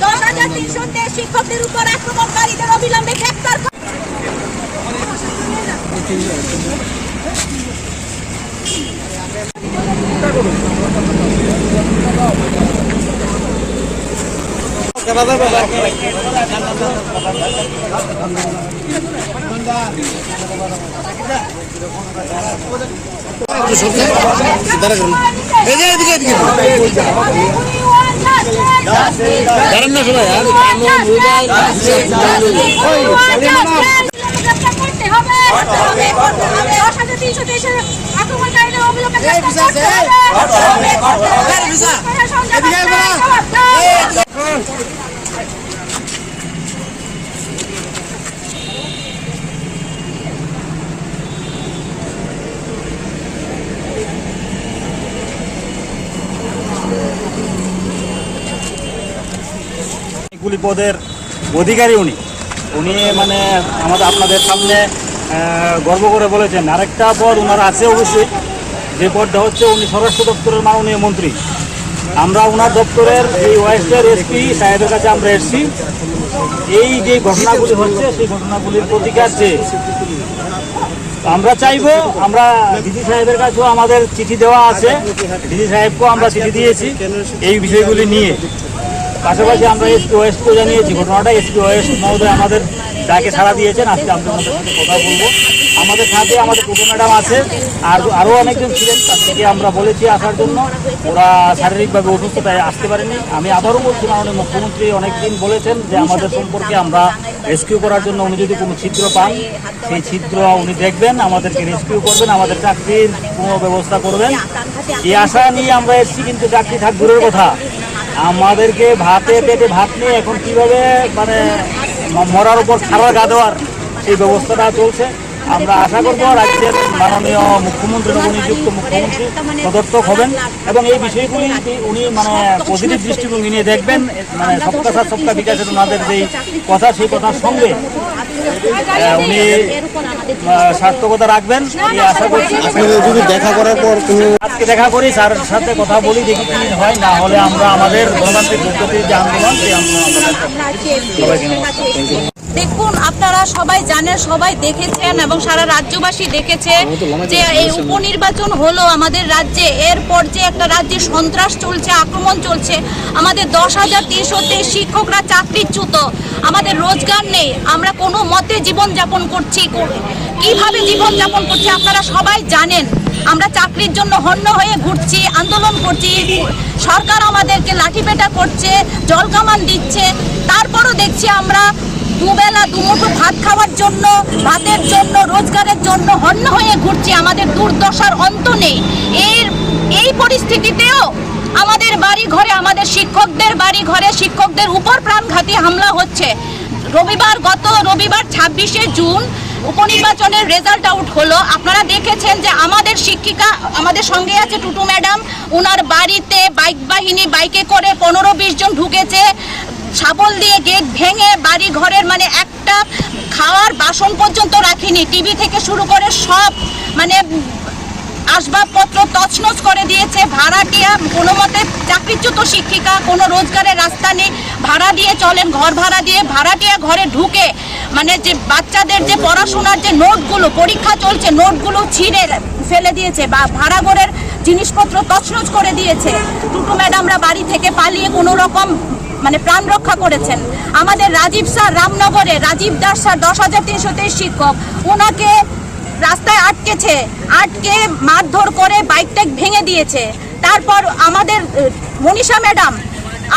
দশ হাজার তিনশো তেইশ শিক্ষকদের উপর আক্রমণকারীদের অবিলম্বে গ্রেফতার কর- গুলি পদের অধিকারী উনি। উনি মানে আমাদের, আপনাদের সামনে, আহ, গর্ব করে বলেছেন। আরেকটা পদ ওনার আছে অবশ্যই, যে পদটা হচ্ছে উনি স্বরাষ্ট্র দপ্তরের মাননীয় মন্ত্রী। আমরা ওনার দপ্তরের এই ওয়েস্টের এসপি সাহেবের কাছে আমরা এসেছি, এই যে ঘটনাগুলি হচ্ছে সেই ঘটনাগুলির প্রতিকার চেয়ে। আমরা চাইবো, আমরা ডিসি সাহেবের কাছেও আমাদের চিঠি দেওয়া আছে, ডিসি সাহেবকেও আমরা চিঠি দিয়েছি এই বিষয়গুলি নিয়ে। পাশাপাশি আমরা এসপি ওয়েস্টকেও জানিয়েছি ঘটনাটা, এসপি ওয়েস্ট মহোদয় আমাদের ডাকে সাড়া দিয়েছেন, আজকে আমরা ওনাদের সাথে কথা বলবো। আমাদের সাথে আমাদের টুটু ম্যাডাম আছে, আর আরও অনেকজন ছিলেন, তাদেরকে আমরা বলেছি আসার জন্য, ওরা শারীরিকভাবে অসুস্থতায় আসতে পারেনি। আমি আবারও বলছি, মাননীয় মুখ্যমন্ত্রী অনেকদিন বলেছেন যে আমাদের সম্পর্কে আমরা রেস্কিউ করার জন্য উনি যদি কোনো ছিদ্র পান, সেই ছিদ্র উনি দেখবেন, আমাদেরকে রেস্কিউ করবেন, আমাদের চাকরির কোনো ব্যবস্থা করবেন। এই আশা নিয়ে আমরা এসেছি, কিন্তু চাকরি থাক দূরের কথা, আমাদেরকে ভাতে পেটে ভাত নিয়ে এখন কিভাবে মানে ম-, মরার উপর খাড়ার ঘা দেওয়ার সেই ব্যবস্থাটা চলছে। আমরা আশা করব রাজ্যের মাননীয় মুখ্যমন্ত্রী, নবনিযুক্ত মুখ্যমন্ত্রী সদর্থক হবেন এবং এই বিষয়গুলি উনি মানে পজিটিভ দৃষ্টিভঙ্গি নিয়ে দেখবেন। মানে সবকা সাথ সবকা বিকাশের ওনাদের যেই কথা, সেই কথার সঙ্গে, আহ, উনি, আহ, সার্থকতা রাখবেন, এই আশা করছি। আপনাদের যদি দেখা করার পর কোনো আজকে দেখা করি, স্যারের সাথে কথা বলি, দেখি কি হয়, না হলে আমরা আমাদের গণতান্ত্রিক পদ্ধতির যে আন্দোলন, সেই আন্দোলন আমরা সবাইকে নমস্কার। দেখুন, আপনারা সবাই জানেন, সবাই দেখেছেন এবং সারা রাজ্যবাসী দেখেছে যে এই উপনির্বাচন হলো আমাদের রাজ্যে, এরপর যে একটা রাজ্যে সন্ত্রাস চলছে, আক্রমণ চলছে, আমাদের দশ হাজার তিনশো তেইশ শিক্ষকরা চাকরিচ্যুত, আমাদের রোজগার নেই, আমরা কোনো মতে জীবনযাপন করছি, কো-, কিভাবে জীবনযাপন করছি আপনারা সবাই জানেন। আমরা চাকরির জন্য হন্য হয়ে ঘুরছি, আন্দোলন করছি, সরকার আমাদেরকে লাঠিপেটা করছে, জলকামান দিচ্ছে, তারপরও দেখছি আমরা দুবেলা দুমুঠো ভাত খাওয়ার জন্য, ভাতের জন্য, রোজগারের জন্য হন্য হয়ে ঘুরছি। আমাদের দুর্দশার অন্ত নেই। এর এই পরিস্থিতিতেও আমাদের বাড়ি ঘরে, আমাদের শিক্ষকদের বাড়ি ঘরে শিক্ষকদের উপর প্রাণঘাতী হামলা হচ্ছে। রবিবার, গত রবিবার ছাব্বিশে জুন উপনির্বাচনের রেজাল্ট আউট হলো। আপনারা দেখেছেন যে আমাদের শিক্ষিকা, আমাদের সঙ্গে আছে টুটু ম্যাডাম, ওনার বাড়িতে বাইক বাহিনী, বাইকে করে পনেরো বিশ জন ঢুকেছে, শাবল দিয়ে গেট ভেঙে বাড়ি ঘরের মানে একটা খাওয়ার বাসন পর্যন্ত রাখেনি, টিভি থেকে শুরু করে সব মানে আসবাবপত্র তছনছ করে দিয়েছে। ভাড়াটিয়া, কোনো মতে চাকরিচ্যুত শিক্ষিকা, কোনো রোজগারের রাস্তা নেই, ভাড়া দিয়ে চলেন, ঘর ভাড়া দিয়ে ভাড়াটিয়া ঘরে ঢুকে মানে যে বাচ্চাদের যে পড়াশোনার যে নোটগুলো, পরীক্ষা চলছে, নোটগুলো ছিঁড়ে ফেলে দিয়েছে বা ভাড়া ঘরের জিনিসপত্র তছনছ করে দিয়েছে। টুটু ম্যাডামরা বাড়ি থেকে পালিয়ে কোনো রকম মানে প্রাণ রক্ষা করেছেন। আমাদের রাজীব স্যার রামনগরে, রাজীব দাস স্যার দশ হাজার তিনশো তেইশ শিক্ষক, ওনাকে রাস্তায় আটকেছে, আটকে মারধর করে বাইকটা ভেঙে দিয়েছে। তারপর আমাদের, আহ, মনীষা ম্যাডাম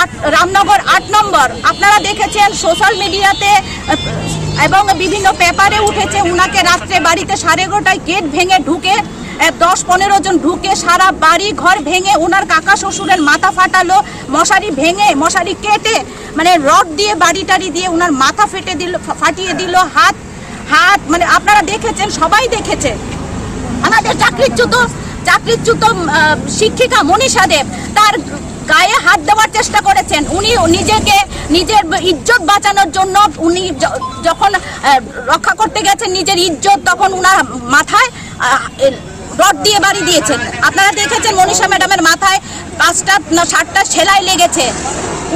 আট, রামনগর আট নম্বর, আপনারা দেখেছেন সোশ্যাল মিডিয়াতে, আহ, এবং বিভিন্ন পেপারে উঠেছে, ওনাকে রাত্রে বাড়িতে সাড়ে এগারোটায় গেট ভেঙে ঢুকে, আহ, দশ পনেরো জন ঢুকে সারা বাড়ি ঘর ভেঙে ওনার কাকা শ্বশুরের মাথা ফাটালো, মশারি ভেঙে, মশারি কেটে, মানে রড দিয়ে, বাড়ি টাড়ি দিয়ে ওনার মাথা ফেটে দিল, ফা-, ফাটিয়ে দিল, হাত, হাত, মানে আপনারা দেখেছেন, সবাই দেখেছে। আমাদের চাকরিচ্যুত, চাকরিচ্যুত, আহ, শিক্ষিকা মনীষা দেব তার গায়ে হাত দেওয়ার চেষ্টা করেছেন। উনি নিজেকে, নিজের ইজ্জত বাঁচানোর জন্য উনি য-, যখন, আহ, রক্ষা করতে গেছেন নিজের ইজ্জত, তখন উনার মাথায়, আহ, এ, রড দিয়ে বাড়ি দিয়েছেন। আপনারা দেখেছেন মনীষা ম্যাডামের মাথায় পাঁচটা না সাতটা সেলাই লেগেছে।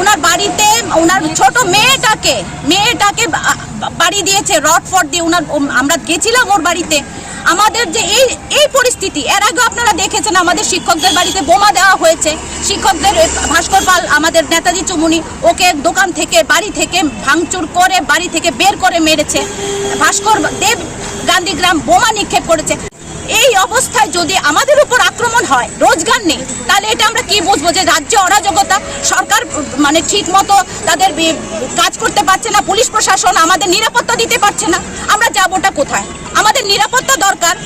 ওনার বাড়িতে, ওনার ছোট মেয়েটাকে, মেয়েটাকে বা-, বা-, বাড়ি দিয়েছে রড ফড দিয়ে। ওনার, ও-, আমরা গেছিলাম ওর বাড়িতে। আমাদের যে এই, এই পরিস্থিতি, এর আগেও আপনারা দেখেছেন আমাদের শিক্ষকদের বাড়িতে বোমা দেওয়া হয়েছে। শিক্ষকদের, এ, ভাস্কর পাল, আমাদের নেতাজি চুমুনি, ওকে দোকান থেকে, বাড়ি থেকে ভাঙচুর করে, বাড়ি থেকে বের করে মেরেছে। ভাস্কর দেব গান্ধীগ্রাম বোমা নিক্ষেপ করেছে। এই অবস্থায় যদি আমাদের উপর আক্রমণ হয়, রোজগার নেই, তাহলে এটা আমরা কি বুঝবো যে রাজ্যে অরাজকতা, সরকার মানে ঠিক মতো তাদের বি-, কাজ করতে পারছে না, পুলিশ প্রশাসন আমাদের নিরাপত্তা দিতে পারছে না, আমরা যাবোটা কোথায়? আমাদের নিরাপত্তা দরকার,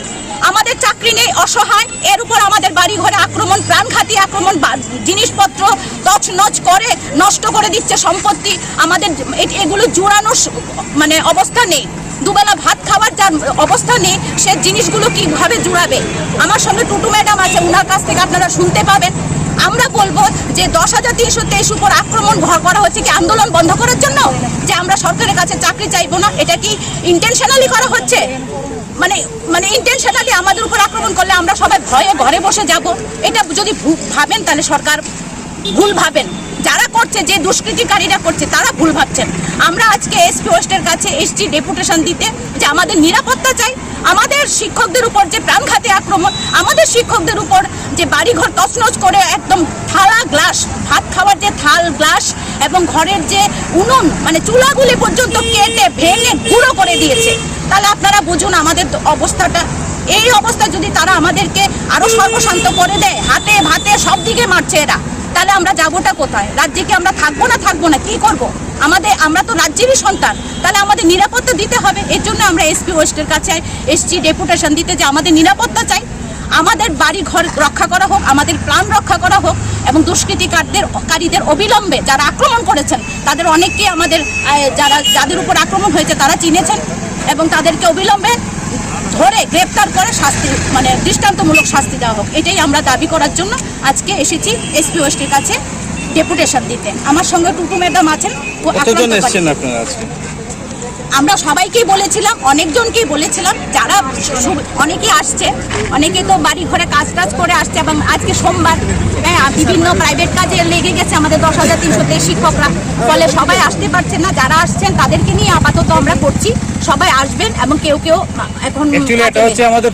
আমাদের চাকরি নেই, অসহায়, এর উপর আমাদের বাড়ি ঘরে আক্রমণ, প্রাণঘাতী আক্রমণ, বা-, জিনিসপত্র তছনছ করে নষ্ট করে দিচ্ছে সম্পত্তি, আমাদের এ-, এগুলো জুড়ানোর স-, মানে অবস্থা নেই। দুবেলা ভাত খাওয়ার যার অবস্থা নেই, সে জিনিসগুলো কিভাবে জুড়াবে? আমার সঙ্গে টুটু ম্যাডাম আছে, ওনার কাছ থেকে আপনারা শুনতে পাবেন। আমরা বলবো যে দশ হাজার তিনশো তেইশ উপর আক্রমণ ঘ-, করা হচ্ছে কি আন্দোলন বন্ধ করার জন্য, যে আমরা সরকারের কাছে চাকরি চাইবো না, এটা কি ইন্টেনশনালি করা হচ্ছে? মানে, মানে ইন্টেনশনালি আমাদের উপর আক্রমণ করলে আমরা সবাই ভয়ে ঘরে বসে যাব, এটা যদি ভু-, ভাবেন, তাহলে সরকার ভুল ভাবেন। যারা করছে, যে দুষ্কৃতিকারীরা করছে, তারা ভুল ভাবছেন। আমরা আজকে এসপি ওয়েস্টের কাছে এসছি ডেপুটেশন দিতে যে আমাদের নিরাপত্তা চাই। আমাদের শিক্ষকদের উপর যে প্রাণঘাতী আক্রমণ, আমাদের শিক্ষকদের উপর যে বাড়িঘর তছনছ করে একদম থালা গ্লাস, ভাত খাওয়ার যে থাল গ্লাস এবং ঘরের যে উনুন, মানে চুলাগুলি পর্যন্ত কেটে ভেঙে গুঁড়ো করে দিয়েছে, তাহলে আপনারা বুঝুন আমাদের অবস্থাটা। এই অবস্থা যদি তারা আমাদেরকে আরো সর্বশান্ত করে দেয়, হাতে ভাতে সব দিকে মারছে এরা, তাহলে আমরা যাবোটা কোথায়? রাজ্যে কি আমরা থাকবো না, থাকবো না, কি করব? আমাদের, আমরা তো রাজ্যেরই সন্তান, তাহলে আমাদের নিরাপত্তা দিতে হবে। এর জন্য আমরা এসপি ওয়েস্টের কাছে এসছি ডেপুটেশন দিতে যে আমাদের নিরাপত্তা চাই, আমাদের বাড়ি ঘর রক্ষা করা হোক, আমাদের প্রাণ রক্ষা করা হোক এবং দুষ্কৃতিকারদের, কারীদের অবিলম্বে, যারা আক্রমণ করেছেন, তাদের অনেকেই আমাদের, আহ, যারা, যাদের উপর আক্রমণ হয়েছে, তারা চিনেছেন এবং তাদেরকে অবিলম্বে ধরে গ্রেপ্তার করে শাস্তি, মানে দৃষ্টান্তমূলক শাস্তি দেওয়া হোক, এটাই আমরা দাবি করার জন্য আজকে এসেছি এসপি ওয়েস্টের কাছে ডেপুটেশন দিতে। আমার সঙ্গে টুটু ম্যাডাম আছেন, ও কতজন আক্রান্ত এসছেন করেন। আপনারা আজকে? আমরা সবাইকেই বলেছিলাম, অনেকজনকেই বলেছিলাম, যারা সু-, অনেকেই আসছে, অনেকে তো বাড়ি ঘরে কাজ টাজ করে আসছে এবং আজকে সোমবার, হ্যাঁ, বিভিন্ন প্রাইভেট কাজে লেগে গেছে আমাদের দশ হাজার তিনশো তেইশ শিক্ষকরা, ফলে সবাই আসতে পারছেন না। যারা আসছেন তাদেরকে নিয়ে আপাতত আমরা করছি, সবাই আসবেন এবং কেউ কেউ এখন অ্যাকচুয়ালি এটা আসবেন। হচ্ছে আমাদের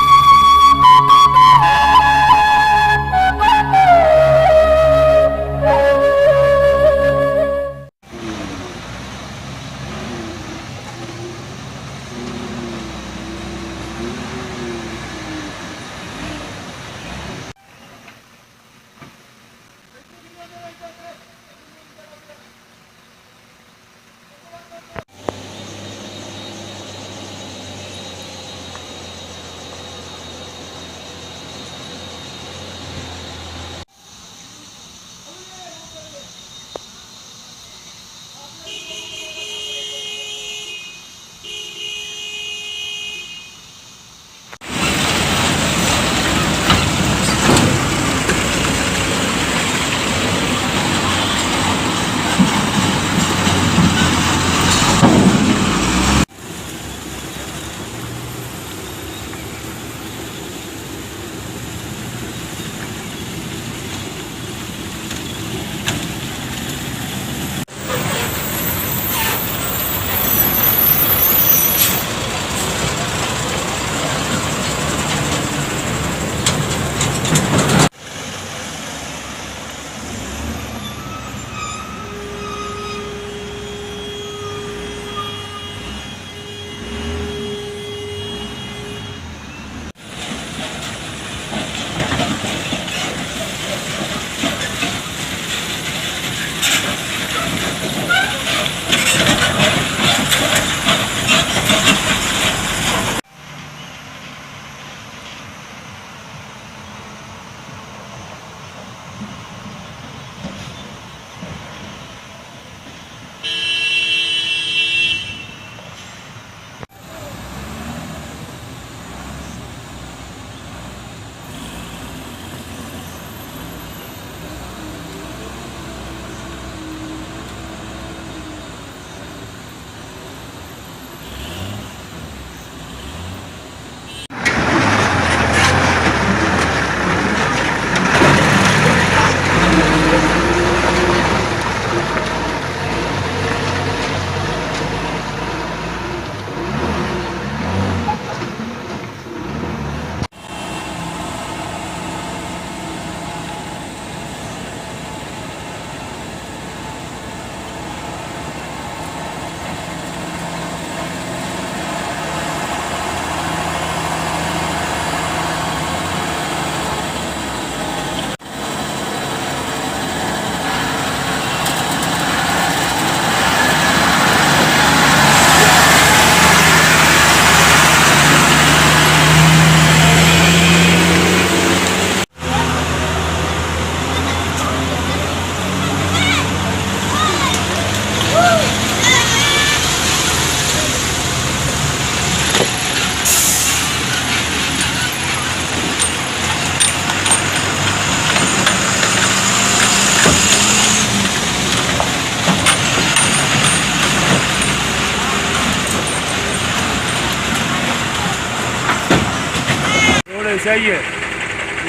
सही है।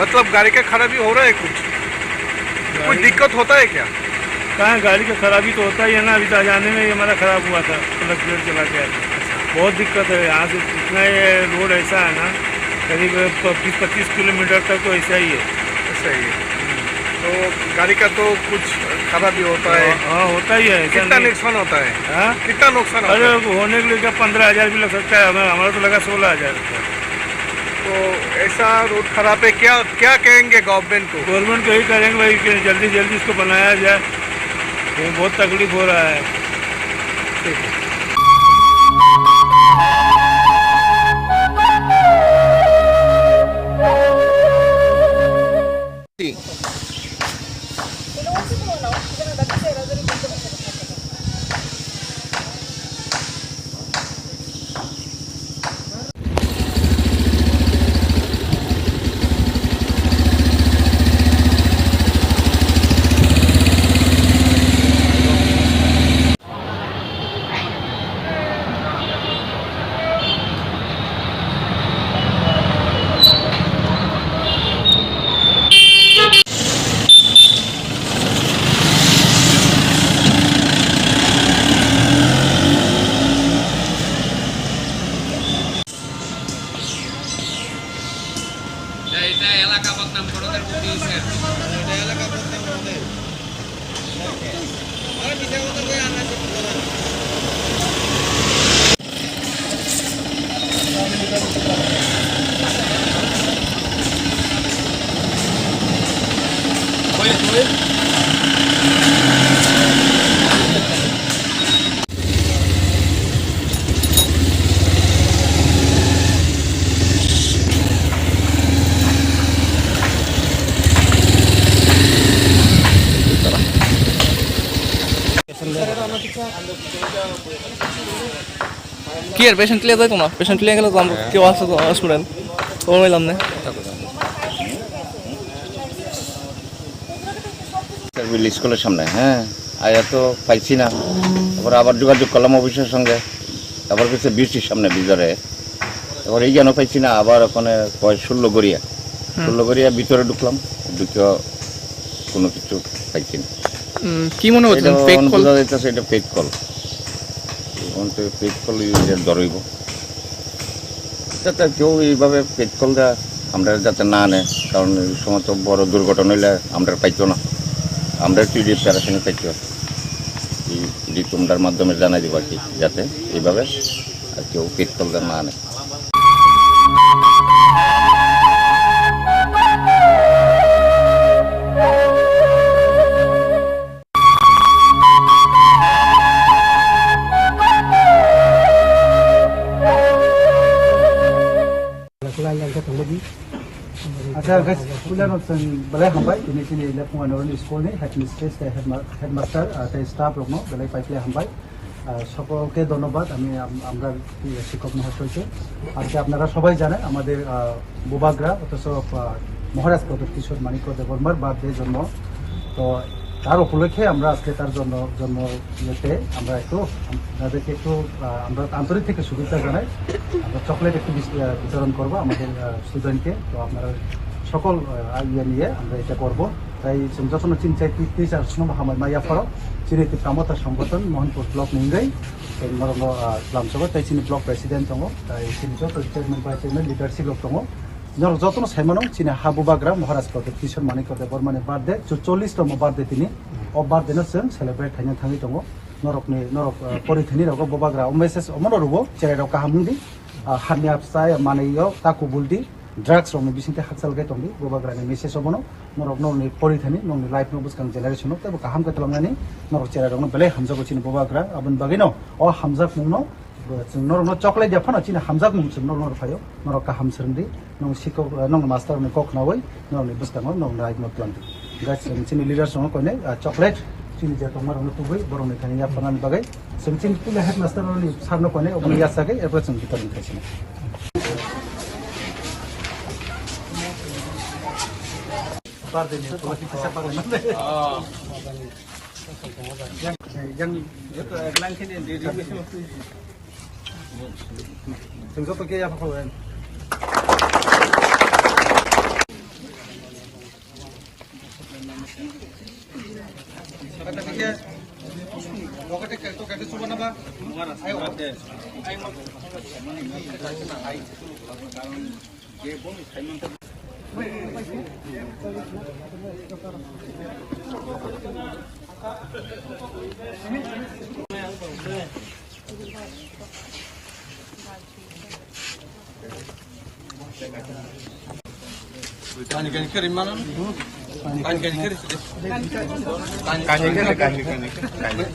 मतलब गाड़ी का खराबी हो रहा है कुछ? कुछ गाड़ी दिक्कत होता है क्या? कहाँ, गाड़ी का खराबी तो होता ही है ना। अभी तो जाने में ही हमारा खराब हुआ था, क्लच प्लेट चला गया था। बहुत दिक्कत है यहाँ से। इतना ये रोड ऐसा है ना, करीब प-, बीस पच्चीस किलोमीटर तक तो ऐसा ही है। ऐसा ही है। तो गाड़ी का तो कुछ खराबी होता है। हाँ, हाँ, होता ही है, ऐसा कितना नहीं। नुकसान होता है? हाँ? कितना नुकसान होता अरे, है? होने के लिए क्या, पन्द्रह हजार भी लग सकता है, हमें, हमारा तो लगा सोलह हजार रुपया। तो ऐसा रोड खराब है, क्या, क्या कहेंगे गवर्नमेंट को? गवर्नमेंट को यही करेंगे भाई कि जल्दी, जल्दी इसको बनाया जाए, ये बहुत तकलीफ हो रहा है। ठीक है। এটা এলাকা বদনাম করার মধ্যে স্যার। এটা এলাকা বদনাম করে। কি আর পেশেন্ট লিয়ে যাইতো না? পেশেন্ট লিয়ে গেলে তো আমরা কেউ আসতো না, স্টুডেন্ট। ওই লাম নে। স্কুলের সামনে, হ্যাঁ, আয়া তো পাইছি না। তারপরে আবার যোগাযোগ করলাম অফিসের সঙ্গে, তারপর গেছে বিসির সামনে ভিতরে, তারপর এই যেন পাইছি না। আবার ওখানে কয় ষোলো গড়িয়া, হুম। ষোলো গড়িয়া ভিতরে ঢুকলাম, ঢুকে কোনো কিছু পাইছি না। উম, কি মনে হচ্ছে? এটা ফেক এখন কল? বোঝা যাইতেছে এটা ফেক কল। এখন তো ফেক কল ইউজার ধরইব। যাতে কেউ এইভাবে পেট কল দেয়, আমরা যাতে না নেয়, কারণ এই সময় তো বড় দুর্ঘটনা হইলে আমরা পাইতো না, আমরা টিডি প্যারাশনে পাইতো। এই, এই তোমরার মাধ্যমে জানাই দিব আর কি, যাতে এইভাবে আর কেউ পেট কল দেয় না নেয়। Acha, guys, puilano chwng belai hambai, tini chini Lephung Anoroni school ni headmistress tei headma-, headmaster, ah, tei staff rokno belai pai belai hambai. আহ, সকলকে ধন্যবাদ। আমি আম-, আমরা, আহ, শিক্ষক মহাশয়কে। আজকে আপনারা সবাই জানেন, আমাদের, আহ, বুবাগ্রা, অথচ, আহ, মহারাজ প্রদ্যোৎ কিশোর মাণিক্য দেববর্মার বার্থডে, জন্ম। তো তার উপলক্ষে আমরা আজকে তার জন্ম, জন্ম ইয়েতে আমরা একটু, আপনাদেরকে একটু, আহ, আমরা আন্তরিক থেকে শুভেচ্ছা জানাই। আমরা চকলেট একটু বিস-, আহ, বিতরণ করব আমাদের, আহ, স্টুডেন্টকে। তো আপনারা সকল, আহ, ইয়ে নিয়ে আমরা এটা করব। Tai chwng jotono chini chai teacher no hambai ma yapharo, chini Tipra Motha Songgothon Mohanpur block ni wngwi, tai norokno, ah, lamsogo, tai chini block president tongo, tai chini joto chairman, vice chairman, leadership rok tongo. Norok jotono sai mano, chini ha bubagra Maharaj Pradyut Kishore Manikya Debbarma ni birthday, chu chollish tongmo birthday tini. O birthday no chwng celebrate khaina thangwi tongo. Norokni, norok, ah, porithani rogo bubagra o message omono rwo, cherai rok kaham wngdi, ah, hamya chai manwi o ta kubul di. Drugs rokni bisingtwi hakchal khe tongdi, bubagrani message obono, norok nokni porithani, nokni life no bwskang generation no teibo kaham khe twlangnani, norok cherai rokno belai hamjago chini bubagra, aboni bagwino o hamjakmungno, chwng norokno choklai dia phano chini hamjakmung chwng norokno rwphaio, norok kaham swrwngdi, nong sikok, nong master rokni kok khnaui, norokni bwskango nokni life no twlangdi. Guys, chini leaders rokno koinai, ah, chocolate, chini je tongma rokno tubui, borokni thani yapharnani bagwi, Chwng chini puila headmaster rokni sir no koinai obono yachagwi ebo chwng bitor wngkha sini. Chwng joto khe yapha khulumdi. Kani kani kari mana? Kani kani kari. Kani kani kani kani.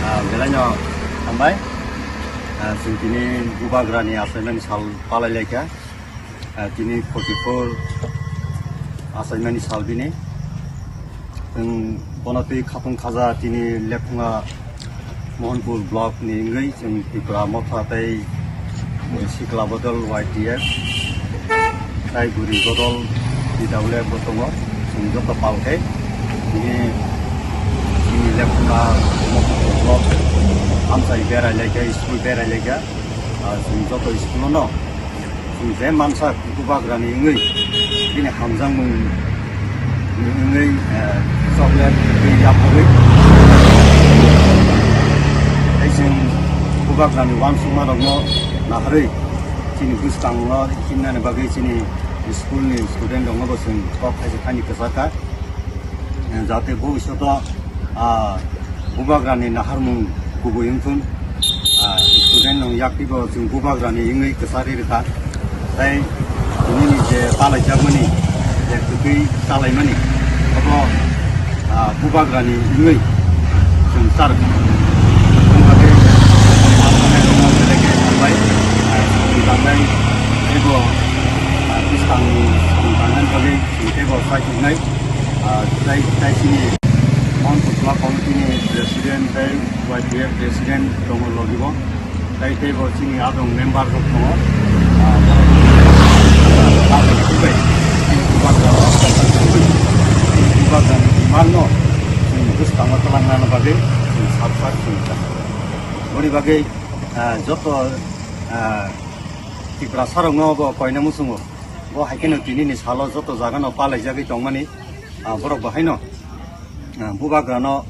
Ah, belai no hambai. Ah, chwng tini Bubagrani achaimani sal palai laikha. Ah, tini forty four achaimani sal bini. Chwng bono twi khatung khaja tini Lephunga Mohanpur block ni wngwi chwng Tripura Motha tei Sikla Bodol Y T F tei Guri Bodol T W F bo tongo. Chwng joto pal khe tini chini Lephunga Mohanpur block amchai berai laikha, school berai laikha. Ah, chwng joto school no Chwng je mansa Bubagrani wngwi, bini hamjakmung wngwi, eh, chocolate twi yapharwi. Tei chwng Bubagrani uansukmarokno naharwi, chini bwskango himnani bagwi chini school ni student rokno bo chwng kok khaisa thani kwchar kha. Eh, jate bhobishoto, ah, Bubagrani naharmung kubui wngthun, ah, student rok yakti bo chwng Bubagrani wngwi kwchari rwkha. Tei tinini je palaijakmani, je kwtwi chalaimani, abo, ah, Bubagrani wngwi chwng char. Wng bagwi, ah, belai khe hambai, ah, chwng tangnai teibo, ah, bwskangni chwng tangnani bagwi chwng teibo chai tongnai. Ah, tai, tai chini Mohanpur Block Committee ni President tai Y P F President tongo logi bo. Tai tei bo chini adong member rok tongo. Ah, ah, kubai, kubai, kubai, kubai, kubai, demand no, chini bwskango twlangnani bagwi, chini sak sak chini ta. Boni bagwi, ah, joto, ah, Tiprasa rokno bo koina muchungo. Bo hai kheno tinini salo joto jaga no palaijagwi tongmani. Ah, borok bo haino, ah, Bubagrano,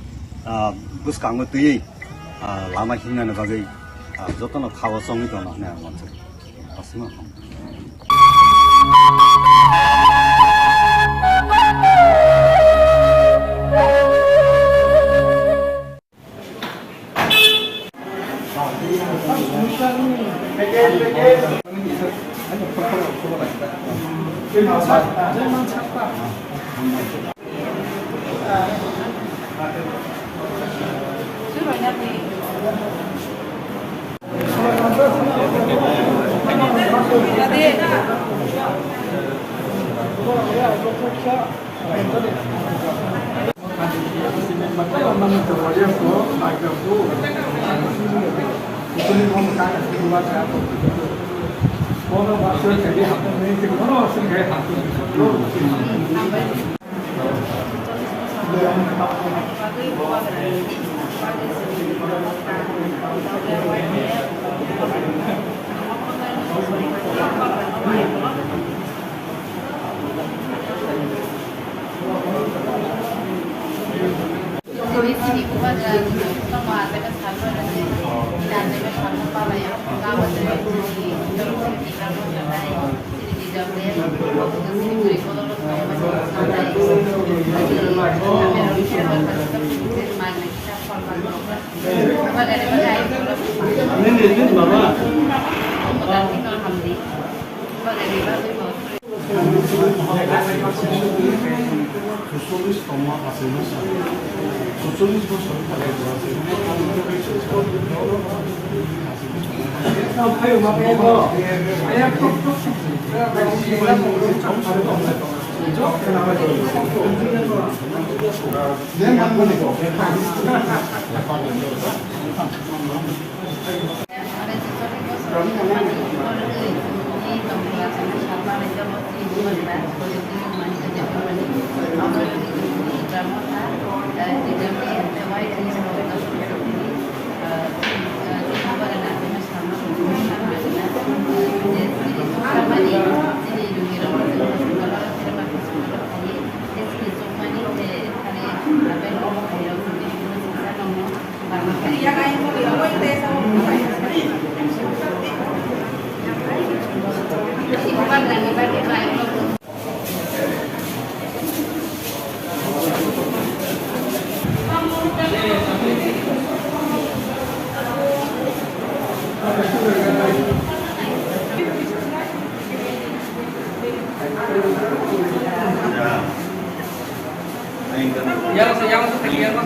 ah, bwskango twiwi, ah, lama himnani bagwi, ah, jotono khao chongwi tongno hwnwi ang uansukha. Aswkno.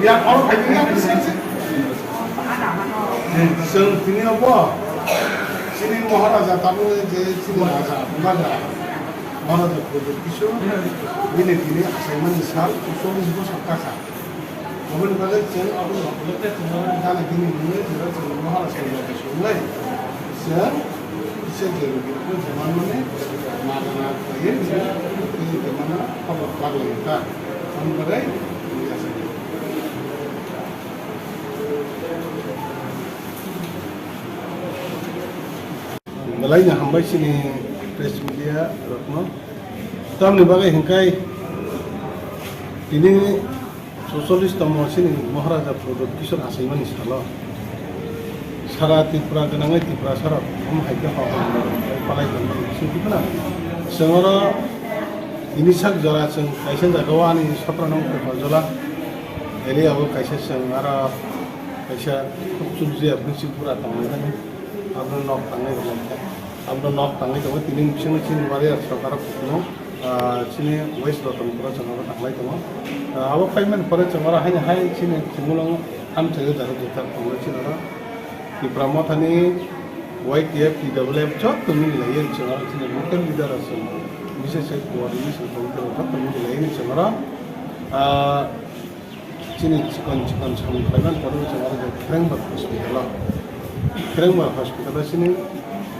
Ya, oro phaikhe ya, sing, sing. Chwng tini obo, chini Maharaja tabuk je chini raja, Maharaja, Maharaja Pradyot Kishore, bini tini achaimani sal, cholish bosor kasa. Aboni bagwi chwng abo gana bini mungwi chwng Maharaja Pradyot Kishore wngwi chwng Kisa je rwgwirokno jemanmani magana khlaiwi rwgwirokno jemanna khobor bagwi ta. Aboni bagwi wngya se. Belai no hambai chini press media rokno. Tamni bagwi hwnkhe tini Suchollish tongmo chini Maharaja Pradyot Kishore achaimani salo sara Tripura gwnangwi Tiprasarok omo hai khe hok palai tongmani bising tongmani. Chwng oro tini sak jora chwng kaisa jagao ani sotro nong Kokarjala area o kaisa chwng aro kaisa Tukchukjia Bisingpura tongmani abono nok tangwi rwlaikha. Abono nok tangwi tongo, tini bisingo chini warrior rok aro kuphungo, ah, chini West Ratanpura chwng abo tanglai tongo. Ah, abo paimani pore chwng oro haino hai chini Chimulwng amchaio jaro jwthar tongo chini oro. Tipra Mothani Y T F, T W F joto mili laiwi chwng oro chini local leader rok chwng, bises se coordination committee rok joto mili laiwi chwng oro, ah, Chini chikon chikon samung khlaimani pore chwng aro je Khrengbar hospital o, Khrengbar hospital o chini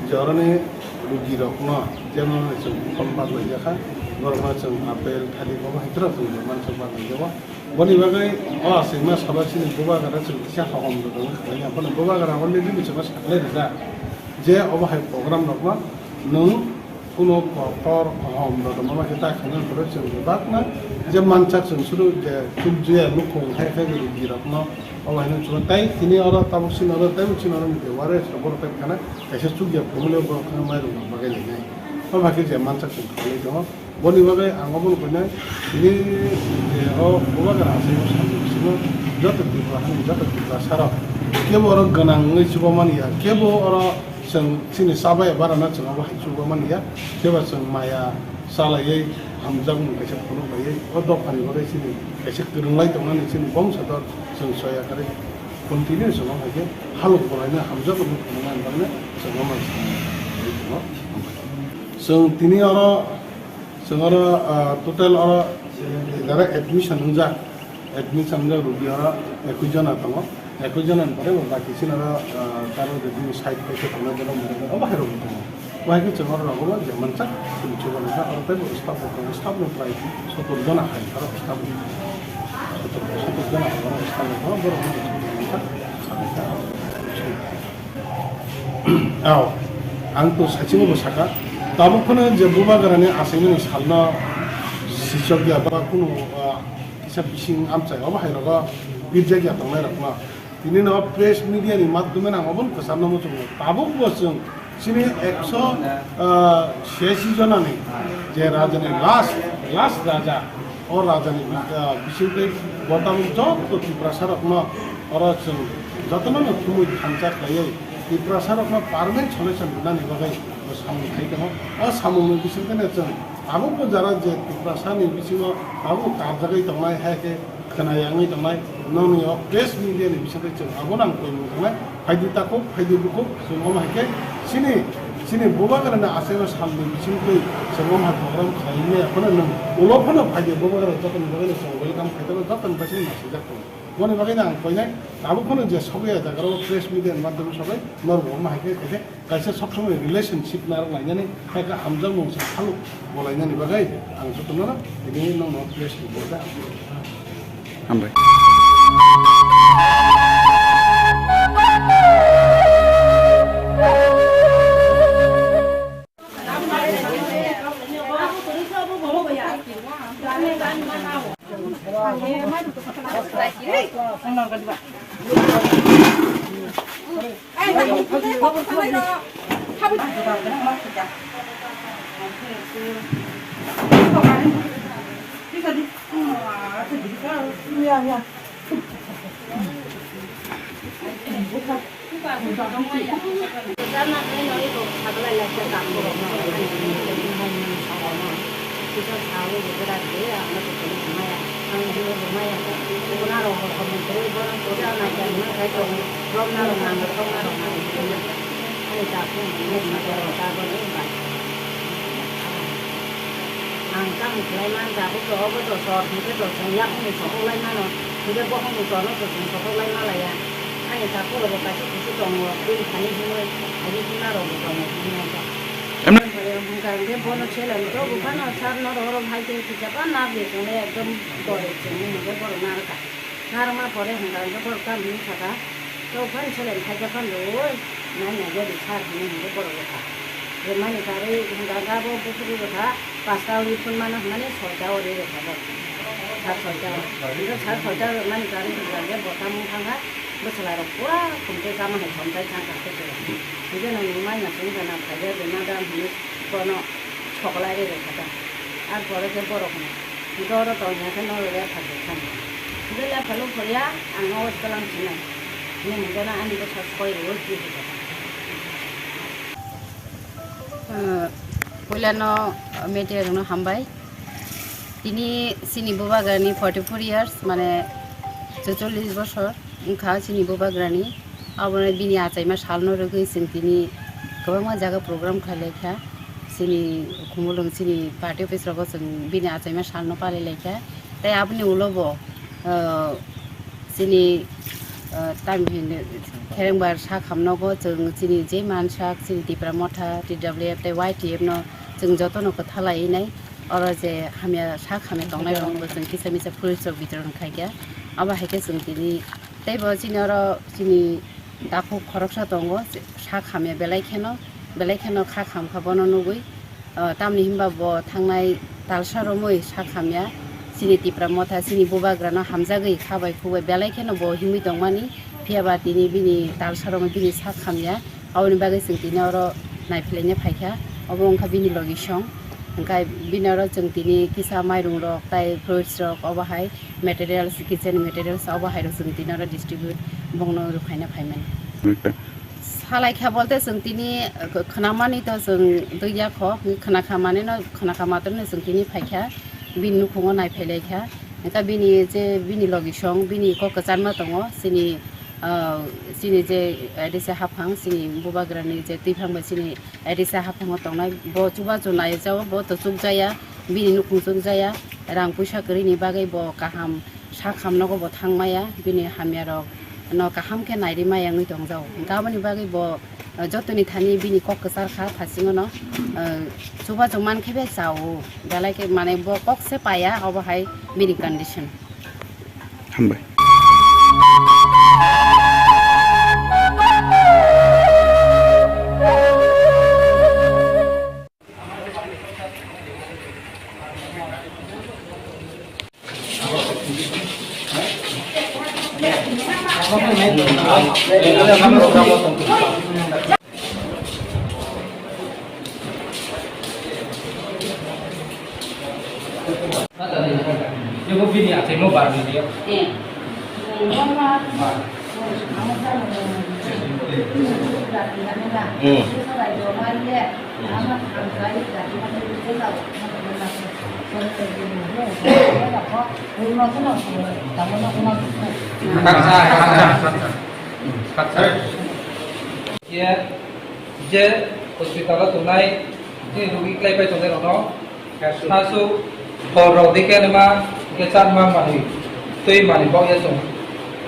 je oroni rugi rokno general chwng phone baglai jakha, borokno chwng apple, thalik, obo hai kwrwng chwng mansa baglai jago. Boni bagwi o aswkma salo chini bubagra chwng kisa hokom rwgwi khlaina, bono bubagra already bwskango saklai rijak je obo hai program rokno nwng Kuno kotor kaham rok ma khe ta khaina hwnwi chwng bebakno je mansak chwng suru je chukjuya nukhung hai khe rugi rokno obo haino chwng tai tini oro tabuk sini oro tei sini oro mide ware borok tai khana kaisa chukya phumule borok khana mai rok bagwi lainai. Obo hai khe je mansak chwng khalai tongo. Boni bagwi ang obono koinai tini je o bubagra aswk samung bisingo joto Tripura hani joto Tiprasa rok kebo oro gwnang wngwi chubamani ya kebo oro Chwng chini chabai barana chwng abo hai chuba manya, kebo chwng maya chalaiwi hamjakmung kaisa phunuk laiwi o dophani bagwi chini kaisa kwrwnglai tongnani chini bongsotor chwng soya kwrwi continue chwng hai khe halok bolaino hamjakmung phunuknani bagwi chwng omo sai tongo. Chwng tini oro Chwng oro, ah, total oro jara admission wngjak, admission wngjak rugi oro ekwis jona tongo. Ekwis jona ni pore bo baki chini oro, ah, taro je bini side paisa tongnai borok moro obo hai rok tongo. Bo hai khe chwng oro rogo bo je mansak chini chuba nangkha oro tei bo staff rok tongo, staff no prai sotor jona hai aro staff rok sotor, sotor jona hai oro staff rok tongo, borok no Aw, ang to saichung bo saka. Tabuk phano je bubagrani achaimani salno sichok ya ba kunu, ah, kisa bising amchai obo hai rogo birjak ya tongnai rokno. Tini no press media ni madhyome ang obo kwcharno muchungo. Tabuk bo chwng chini ekso, ah, siyasi jonani je rajani last, last raja, O rajani, ah, bisingtwi bo tabuk joto Tiprasarokno oro chwng jotono no thumwi thansa khlaiwi Tiprasarokno permanent solution rwnani bagwi bo samung khai tongo. O samungni bisingtwino chwng tabukbo jara je Tiprasani bisingo tabuk karjagwi tongnai, hai khe khwnaya wngwi tongnai, nokni o press media ni bisingtwi chwng abono ang tongmung tongnai. Phaidi takhuk, phaidi bukhuk, chwng omo hai khe chini, chini bubagrani achaima salni bisingtwi chwng omo hai program khlai manya phano nwng ulo phano phaidi bubagra jotoni bagwino chwng welcome khai tongo, jotoni bagwino naisijak tongo. Aboni bagwi no ang koinai, tabuk phano je sogwi a jaga o press media ni madhyam sogwi norok bo omo hai khe, khe kaisa sob somoi relationship narwk lainani, hai khe hamjakmung se phaluk bo lainani bagwi ang jotono no tini nokno press ni bagwi ang. Hambai. Ang tamo khlai man, tabuk to obo to sor hwnkhe to chwng yaphangni sokoklai mano, hwnkhe bokhokni torno to chwng sokoklai malaiya. Ani takhuk rokbo kaisa kusu tongo, tei thani himwi, thani hima rokbo tongo, himya khe. Hwnkha hwnkhe bono seleng to buphano sar norok oro hai khe kisa ba narwk tongo, ekdom pore chwng hwnkhe borok narwkha. Narwkma pore hwnkha hwnkhe borok tamo hwnwi sakha, "Tok phano seleng khaijak phano rwui, nai nai gari sar," hwnwi hwnkhe borok rwkha. Rwmani karwi hwnkha hwnkhe abo buphuru rwkha, pasta uri phunmano hwnmani soita o ri rwkha borok. Sar soita o. Hwnkhe sar soita rwmani karwi hwnkha hwnkhe bo tamo wng thangkha, bwchwlairok pura khumtwi chama hai khomtai thangkha khe chwla. Hwnkhe nang nung manya chwng jana phaikhe rwna da hwnwi bono sokolai ri rwkha ta. Ar pore khe borok hwnwi. Hwnkhe oro tongya khe norok lepha khe thani. Hwnkhe lepha luk pharia ang nogo twilang sinai. Hwnwi hwnkhe no ani bwsa soi rwui twi hwnkhe. Ah, puilano media rokno hambai. Tini chini bubagrani forty four years, mane chorchollish bosor wngkha chini bubagrani. Abono bini achaima salno rwgwi chwng tini kwbangma jaga program khlai lai kha. Chini Khumulwng chini party office rogo chwng bini achaima salno palai lai kha. Tei aboni ulo bo, ah, chini, ah, tamni hinwi kherengbar sak hamnogo chwng chini je mansak chini Tipra Motha, T W F tei Y T F no chwng jotono kwtha laiwi nai. Oro je hamya sak hamya tongnai rokno bo chwng kisa misa fruits rok bitoron khai kha. Abo hai khe chwng tini tei bo chini oro chini takhuk khoroksa tongo, sak hamya belai kheno, belai kheno kha kham kha bono nugwi. Ah, tamni hinba bo thangnai talsa romwi sak hamya, chini Tipra Motha, chini bubagrano hamjagwi kha bai khu bai belai kheno bo himwi tongmani, phiya ba tini bini talsa romwi bini sak hamya, aboni bagwi chwng tini oro naiphilai phai kha, obo wngkha bini logi song, hwnkhe bini oro chwng tini kisa mairung rok tei fruits rok obo hai materials, kitchen materials obo hai rok chwng tini oro distribute bongno rwphaina phaimani. Salai kha bolte chwng tini, eh, khwnamani to chwng twi ya kho, khwna kha mane no, khwna kha matwrwino chwng tini phai kha, bini nukhungo nai phai lai kha. Hwnkhe bini je bini logi song, bini kok kwcharma tongo, chini, ah, chini je, eh, adisa haphang, chini bubagrani je twiphang bai chini adisa haphango tongnai, bo chubachu nai jao, bo to chukjaya, bini nukhung chukjaya, rang puisa kwrwini bagwi bo kaham sak hamnogo bo thang maya, bini hamya rok no kaham khe nairi maya wngwi tong jao. Hwnkhe aboni bagwi bo, eh, jotoni thani bini kok kwchar kha, phasingo no, eh, chubachu man khe be chao, belai khe mane bo kok se paya, obo hai bini condition. Hambai. Jebo bini achaimo barni dia. Hmm. Ye, je hospital o tongnai, tini rogi klai pai tongnai rokno, aswk hor rok dikhe nima, hingke chan ma manwi, twi manwi bok ya chwng.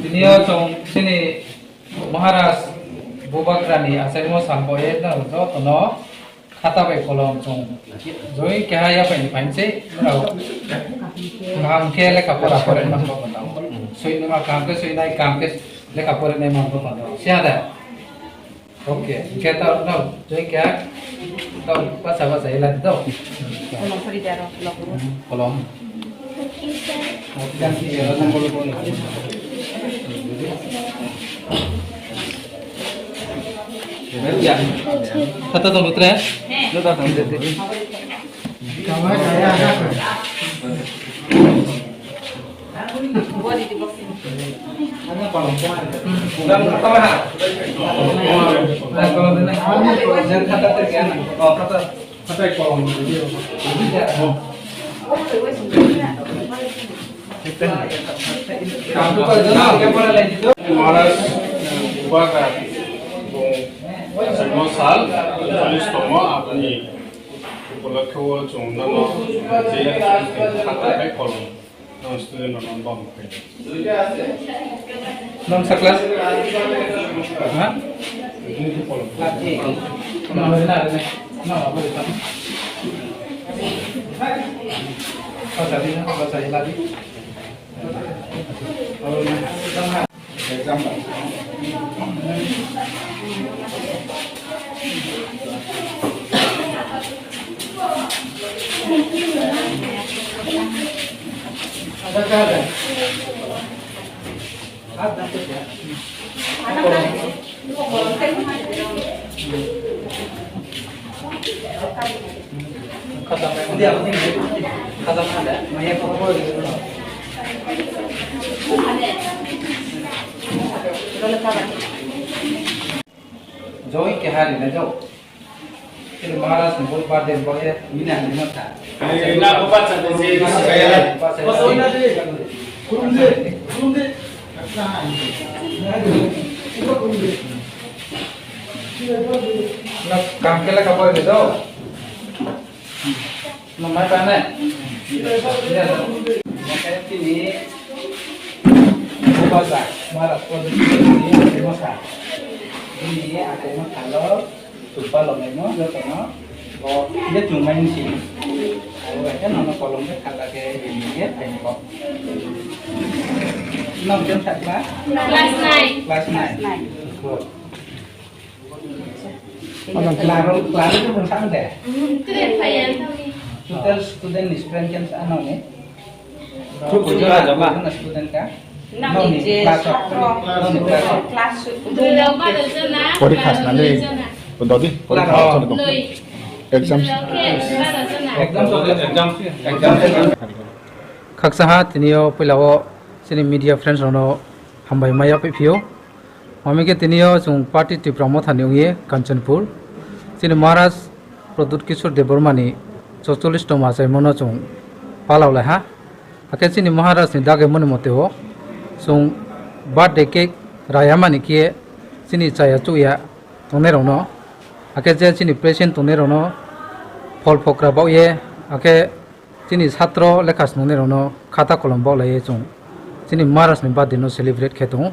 Tini o chwng chini Maharaj Bubagrani achaimo sambo e no jotono khata bai kolom chwng joi keha yapai ni phainse norok kaham khe lekha pora pore ma soi numa kaham khe soi nai kaham khe lekha pore nai ma siya da. Oke, hingke tao, tao, tui kya, tao, bacha, bacha, ila di tao. Kolom sari jaro, kolom. Kolom. Kata tong lutre? Maharaj, Bubagra, sal, cholish tomo, aboni upolokhe o chwng nono je khata bai kolom. Nang student rok nang bam khe. Nang sa class? Ha? Nang na na na. Basa di na, basa ila di. Joi kehari na jao. Maharaj ni bo birthday bo ye mina ni ma tha. Ei, na bo bacha de je. Bacha de. Na kam kela ka pore do. No mai pa ne. Tini bo bacha Maharaj ko tini ma tha. Tini ate ma tha lo. Chwng palok laimo jotono. Bo je chwng mai wng si. Abo hai khe nono kolom khe khala khe rini khe phaini kok. Nong jen sak ba? Class nine. Class nine. Good. Class, class ni bwsa de? Student phaiya. Total student ni strength khe sa nong ni? Student ka? Noni je class of, noni class of. Class Pori khas na le. Dodi, pori khas na le. Exam. Exam, exam, exam. Khaksa ha, tini o puila o chini media friends rokno hambai maya phiphiyo. Mami khe tini o chwng party Tipra Motha ni wngye Kanchanpur. Chini Maharaj Pradyut Kishore Debbarma ni chorchollish tongma achaimo no chwng palao lai ha. Hakhe chini Maharaj ni dagaimani mote o chwng birthday cake raya mani khe chini chaya chuya tongnai rok no. Hakhe je chini present tongnai rok no phol phokra baoh ye, hakhe chini satro lekha swnamnai rokno khata kolom baohlaiwi chwng chini Maharaj ni birthday no celebrate khe tongo.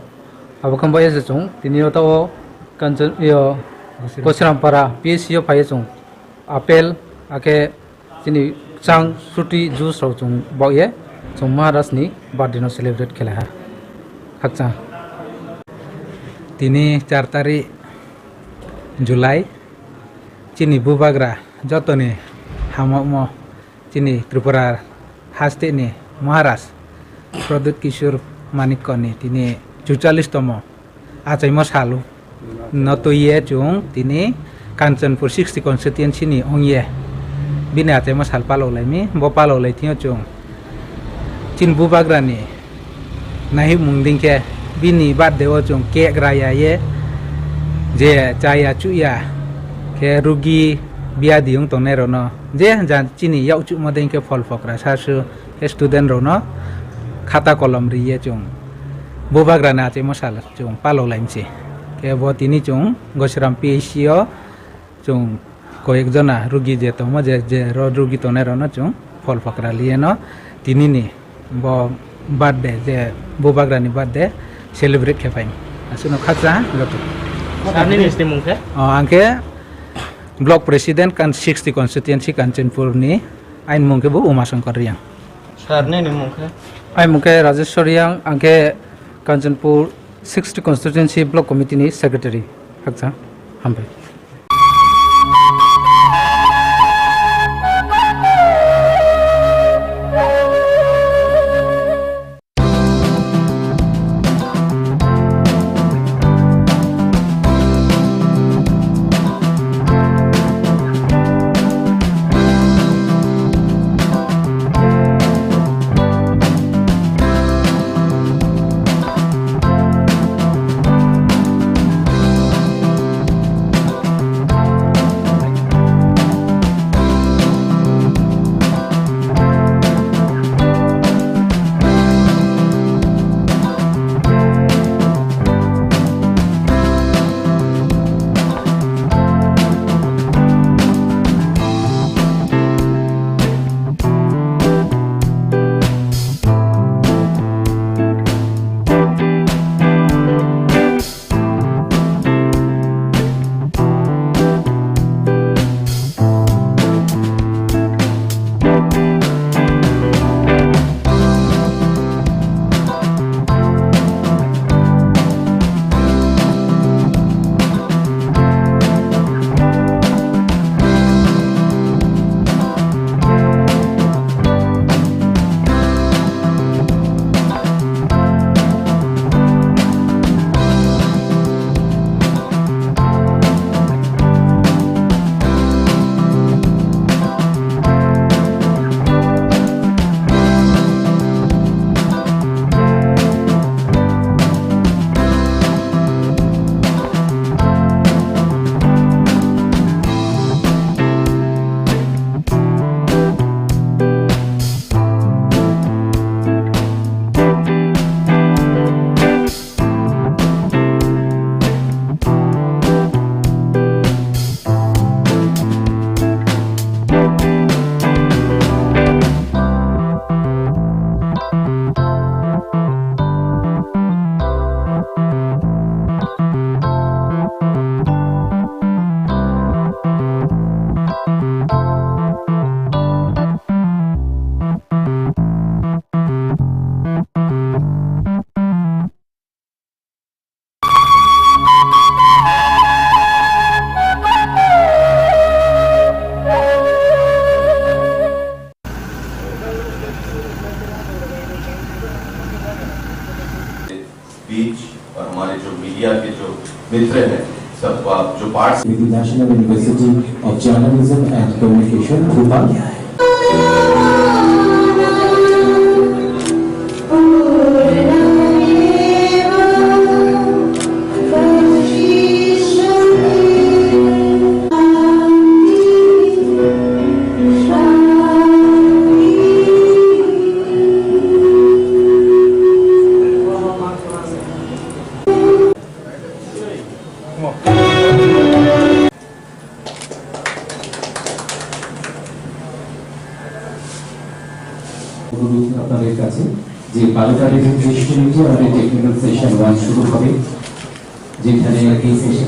Abo khe bo ese chwng tini o tao Kanchan, yo, Gosirampara P S C o phaiwi chwng apple, hakhe chini kwchang fruity juice rok chwng baohye chwng Maharaj ni birthday no celebrate khe lai ha. Khakchang. Tini char tarik July, chini bubagra jotoni hamokmo. Chini Tripura hasteni Maharaj Pradyut Kishore Manikya ni tini chuchallis tomo achaimo salo no twiye chwng tini Kanchanpur sixty constituency ni ongye bini achaimo sal palok laimi. Bo palok lai thwngyo chwng chini bubagra ni naihimung ding khe bini birthday o chwng cake raya ye je chaya chuya khe rugi biyadi wng tongnai rokno je ja chini yak chukma dei khe phol phokra sasu khe student rokno khata kolom riye chwng bubagra ni achaimo sal chwng palok laimse. Khe bo tini chwng Gosiram P H C o chwng koyek jona rugi je tongma je, je ro rugi tongnai rokno chwng phol phokra liyeno tini ni bo birthday je bubagra ni birthday celebrate khe pai. Aswkno khakchang joto. Sir ni nini mung khe? O, ang khe Block President kan sixty constituency Kanchanpur ni, aini mung khe bo Uma Shankar Reang. Sir nini mung khe? Aini mung khe Rajeshwar Reang, ang khe Kanchanpur sixty constituency Block Committee ni Secretary. Khakchang. Hambai. with the National University of Journalism and Communication, Bhopal. অনুরোধ আপনাদের কাছে যে বারোটা radio station হচ্ছে আমাদের technical session one শুরু হবে, যেখানে এই সেশন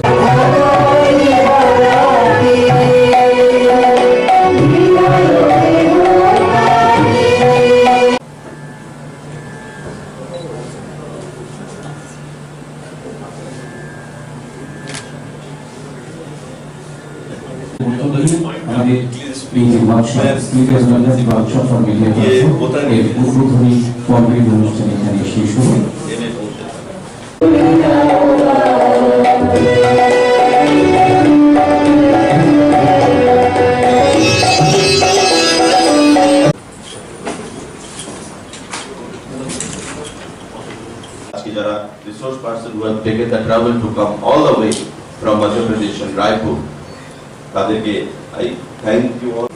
আমাদের এই যে workshop, speaker workshop for media person, এর উদ্বোধনী পর্বের অনুষ্ঠান এখানে শেষ হলো। আজকে যারা resource person who have taken the travel to come all the way from Madhya Pradesh and Raipur, তাদেরকে I thank you all.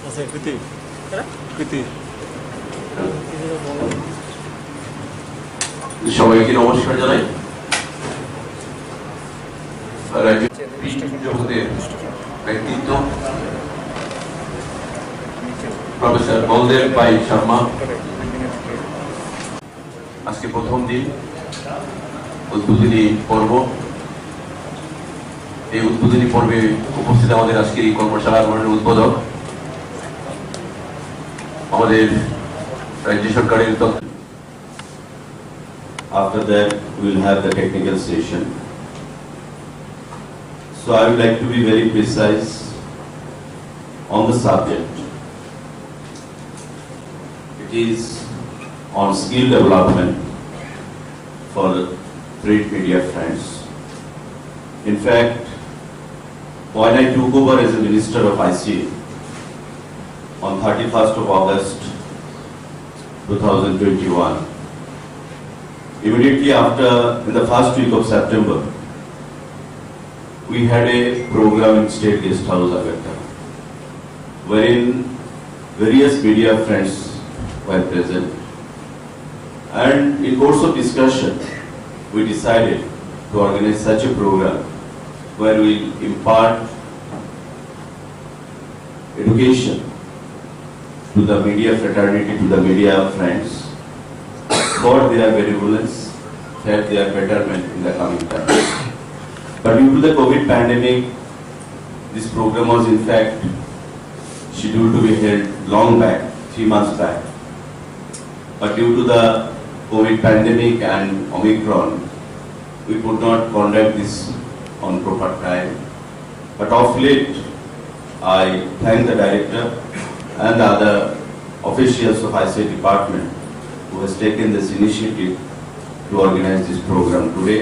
আচ্ছা, কৃতি। কৃতি। সবাইকে নমস্কার জানাই। রাজ্য জগতের ব্যক্তিত্ব প্রফেসর বলদেব ভাই শর্মা। আজকে প্রথম দিন, উদ্বোধনী পর্ব। এই উদ্বোধনী পর্বে উপস্থিত আমাদের আজকের এই কর্মশালার মাননীয় উদ্বোধক, আমাদের রাজ্য সরকারের তথ্য After that, we will have the technical session. So I would like to be very precise on the subject. It is on skill development for the print media friends. In fact, when I took over as a minister of I C A on thirty-first of August two thousand twenty-one, immediately after, in the first week of September, we had a program in State Guest House, Agartala, wherein various media friends were present. And in course of discussion, we decided to organize such a program where we impart education to the media fraternity, to the media friends, for their benevolence, for their betterment in the coming time. But due to the COVID pandemic, this program was in fact scheduled to be held long back, three months back. But due to the COVID pandemic and Omicron, we could not conduct this on proper time. But of late, I thank the director and the other officials of I C A department who has taken this initiative to organize this program today.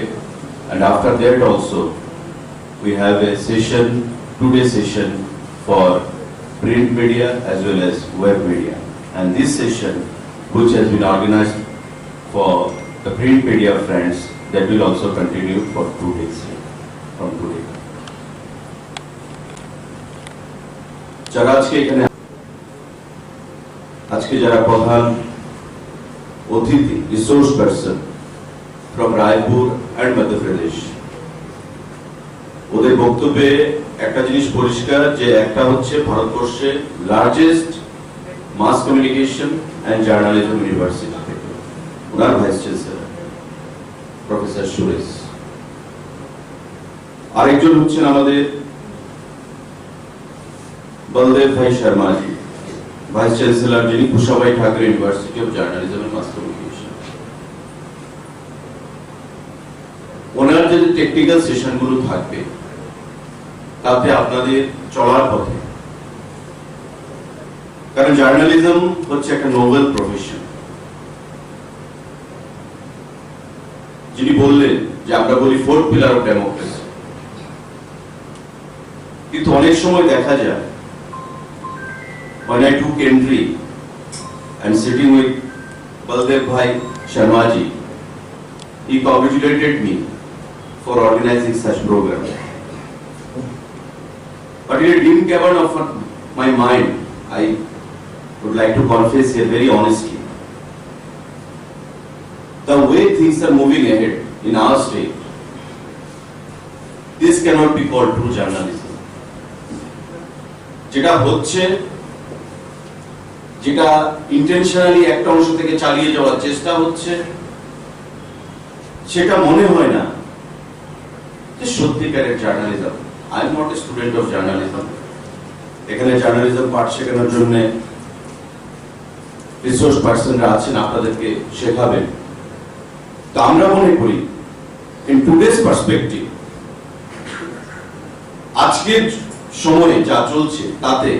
And after that also, we have a session, two-day session for print media as well as web media. And this session, which has been organized for the print media friends, that will also continue for two days from today. যারা আজকে এখানে আজকে যারা প্রধান অতিথি, resource person from Raipur and Madhya Pradesh, ওদের বক্তব্যে একটা জিনিস পরিষ্কার যে একটা হচ্ছে ভারতবর্ষে largest mass communication and journalism university থেকে ওনার ভাইস চ্যান্সেলর প্রফেসর সুরেশ, আরেকজন হচ্ছেন আমাদের বলদেব ভাই শর্মাজি, ভাইস চ্যান্সেলর, যিনি Kushabhau Thakur university of journalism and mass communication. ওনার যে টেকনিক্যাল সেশনগুলো থাকবে, তাতে আপনাদের চলার পথে, কারণ জার্নালিজম হচ্ছে একটা নোবেল প্রফেশন। যিনি বললেন যে আমরা বলি ফোর্থ পিলার অফ ডেমোক্রেসি, কিন্তু অনেক সময় দেখা যায়, when I took entry and sitting with Baldev Bhai Sharma ji, he congratulated me for organizing such program. But in a dim cavern of my mind, I would like to confess here very honestly, the way things are moving ahead in our state, this cannot be called true journalism. যেটা হচ্ছে, যেটা ইন্টেনশনালি একটা অংশ থেকে চালিয়ে যাওয়ার চেষ্টা হচ্ছে, সেটা মনে হয় না যে সত্যিকারের journalism. I am not a student of journalism. এখানে জার্নালিজম পাঠ শেখানোর জন্য রিসোর্স পার্সনরা আছেন, আপনাদেরকে শেখাবেন। তো আমরা মনে করি, in today's perspective, আজকের সময়ে যা চলছে তাতে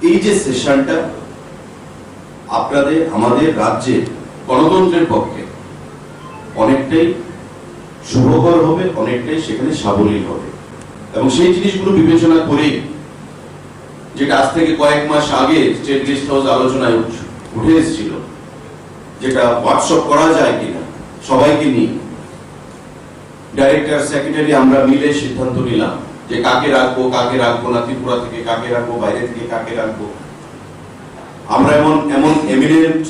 এই যে সেশনটা আপনাদের, আমাদের রাজ্যে গণতন্ত্রের পক্ষে অনেকটাই শুভকর হবে, অনেকটাই সেখানে সাবলীল হবে। এবং সেই জিনিসগুলো বিবেচনা করেই, যেটা আজ থেকে কয়েক মাস আগে স্টেট গেস্ট হাউস আলোচনায় উঠ-, উঠে এসেছিল, যেটা ওয়ার্কশপ করা যায় কিনা সবাইকে নিয়ে, ডাইরেক্টর সেক্রেটারি আমরা মিলে সিদ্ধান্ত নিলাম যে কাকে রাখবো, কাকে রাখবো না, ত্রিপুরা থেকে কাকে রাখবো, বাইরে থেকে কাকে রাখবো। আমরা এমন এমন এমিনেন্ট